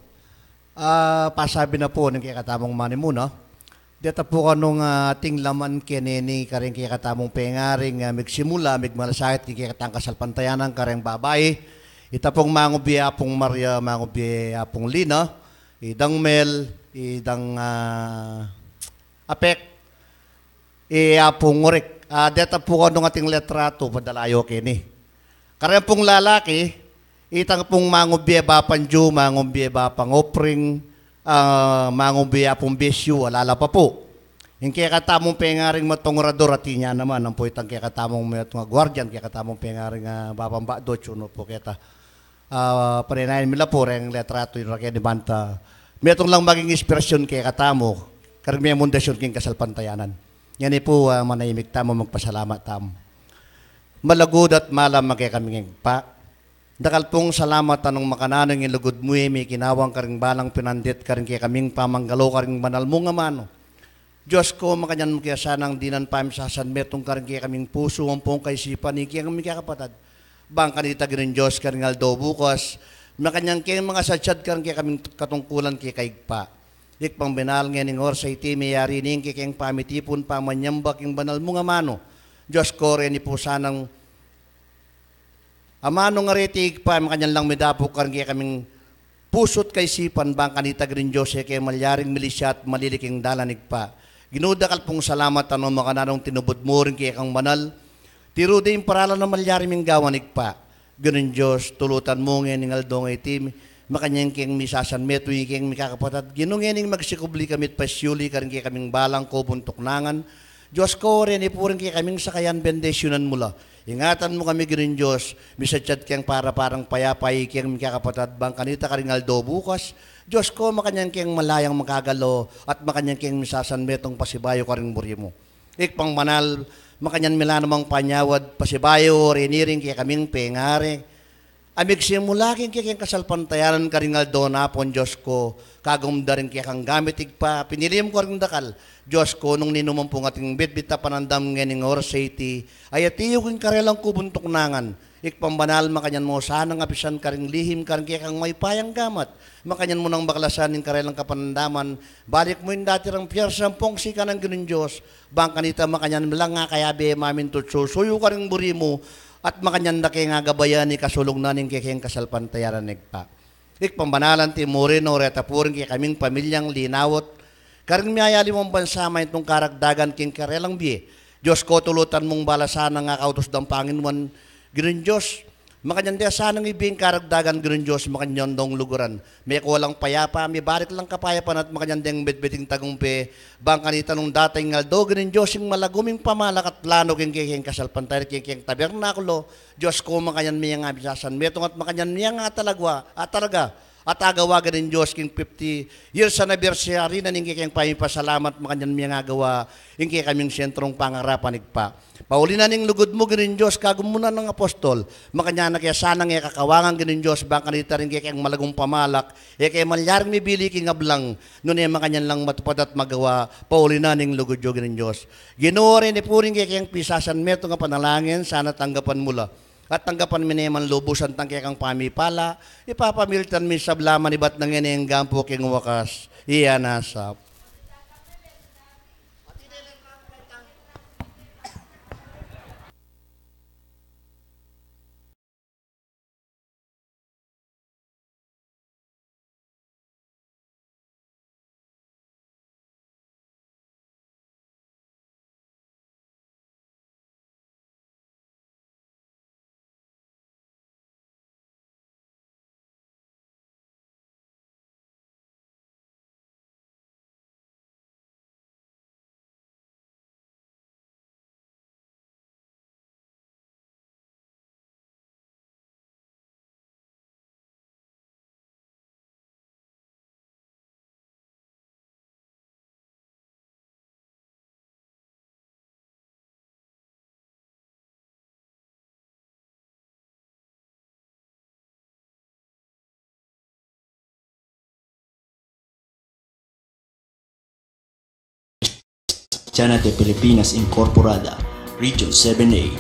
Ah, pasabi na pu ning kekatamung manimuna. Deta pu kanung, ah, ating laman keni karing kekatamung pengaring, ah, migsimula, migmalasakit king kekatang kasalpantayanan kareng babai. Ita pung mangubie Apung Maria, mangubie Apung Lina, i Dang Mel, i Dang, ah, Apek, i Apung Urik. Ah, deta pu kanung ating letratu, padala yu keni. Kareng pung lalaki, itang pung mangubie Bapang Ju, mangubie Bapang Opring, ah, mangubie Apung Bisyu, alala pa pu. Ing kekatamung pengaring matungurador, atin ya naman, ampo itang kekatamung metung a guardian, kekatamung pengaring, ah, Bapang Bakdo, tsuno pu keta. Ah, panenayan mi la pu reng letratu yu rake ni banta metung lang maging inspirasyon kekatamu, karing memundasyon king kasalpantayanan. Ngeni pu, ah, manahimik tamu, magpasalamat tamu. Malugud at malam a kekaming Ibpa, dakal pung salamat anung makananu ing lugud mu, e mi kinawang karing balang pinandit karing kekaming pamanggalo karing banal mung amanu. Dios ko, makanyan mu ke sanang dinan pamisasan metung karing kekaming pusu ampong kaisipan, ing kekaming kakapatad. Bang kanita Ginung Dios karing aldo bukas, makanyan keng mangasadsad karing kekaming katungkulan keka Ibpa. Ikpang banal, ngening oras a iti meyari ne ing kekeng pamitipun pamanyamba king banal mung amanu. Dios ko, reni pu sanang amanu ngan reti Ibpa, makanyan lang midapuk karing kekaming pusu't kaisipan, bang kanita Ginung Dios e ke malyaring milisya at malili king dalan Ibpa. Ginu, dakal pung salamat anung makananung tinubud mu ring kekang banal. Tiru de ing paralan a malyari ming gawan Ibpa. Ginung Dios, tulutan mu ngening aldo ngeni, makanyan keng misasan metung ing kekeng mikakapatad. Ginu, ngening magsikubli kami't pasyuli karing kekaming balang kubung tuknangan. Dios ko, reni pu ring kekaming sakayan, bendisyunan mu la. Ingatan mu kami Ginung Dios, misadsad keng para-parang payapa ing kekeng mikakapatad, bang kanita karing aldo bukas. Dios ko, makanyan keng malayang makagalo, at makanyan keng misasan metung pasibayu karing buri mu. Ikpang banal, makanyan mi la namang panyawad pasibayu reni ring kekaming pengari a migsimula king kekeng kasalpantayanan karing aldo na pu, Dios ko, kagum da ring kekang gamit Ibpa, pinili mu karing dakal. Dios ko, nung ninuman pung ating bitbit a panandam ngening oras a iti, ayati yu king karelang kubung tuknangan. Ikpang banal, makanyan mu sanang apisan karing lihim karing kekang mayupayang gamat. Makanyan mu nang baklasan ing karelang kapanandaman. Balik mu ing dati rang pyersa ampong sikanan Ginung Dios. Bang kanita makanyan mi lang akayabe mamintu't susuyu karing buri mu, at makanyan da keng agabayan ing kasulung na ning kekeng kasalpantayanan Ibpa. Ikpang banal, anti mu rin, o reta pu ring kekaming pamilyang linawut karing miyayaliwang bansa, makanyan tung karagdagan king karelang bie. Dios ko, tulutan mung balasan a kautus dang panginuan Ginung Dios. Makanyan de sanang ibie ing karagdagan Ginung Dios, makanyan dang luguran. Mekualang payapa, mibalik lang kapayapan at makanyan deng bitbiting tagumpe. Bang kanita nung datang ing aldo Ginung Dios, ing malaguming pamalak at lanu king kekeng kasalpantayanan king kekeng tabernakulo. Dios ko, makanyan mi yang abisasan metung at makanyan mi yang atalagwa, atalaga, at agawa Ginung Dios king fifty years anniversary na ning kekeng pamipasalamat, makanyan mi yang agawa ing kekaming sentrung pangarapan Ibpa. Pauli na ning lugud mu Ginung Dios, kagum mu na nang apostol. Makanyan na ke sanang e kakawangan Ginung Dios, bang kanita ring kekeng malaguming pamalak, e ke malyaring mibili king ablang, nune makanyan lang matupad at magawa, pauli na ning lugud yu Ginung Dios. Ginu, reni pu ring kekeng pisasan metung a panalangin, sana tanggapan mu la. At tanggapan mi ne man lubusan tang kekang pamipala, ipapamiltan mi sabla manibat na ngeni anggang pu king wakas. Iya na sa Channel de Pilipinas Incorporada, Region seven A,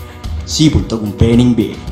Cebu, Tagumpay ning Bie.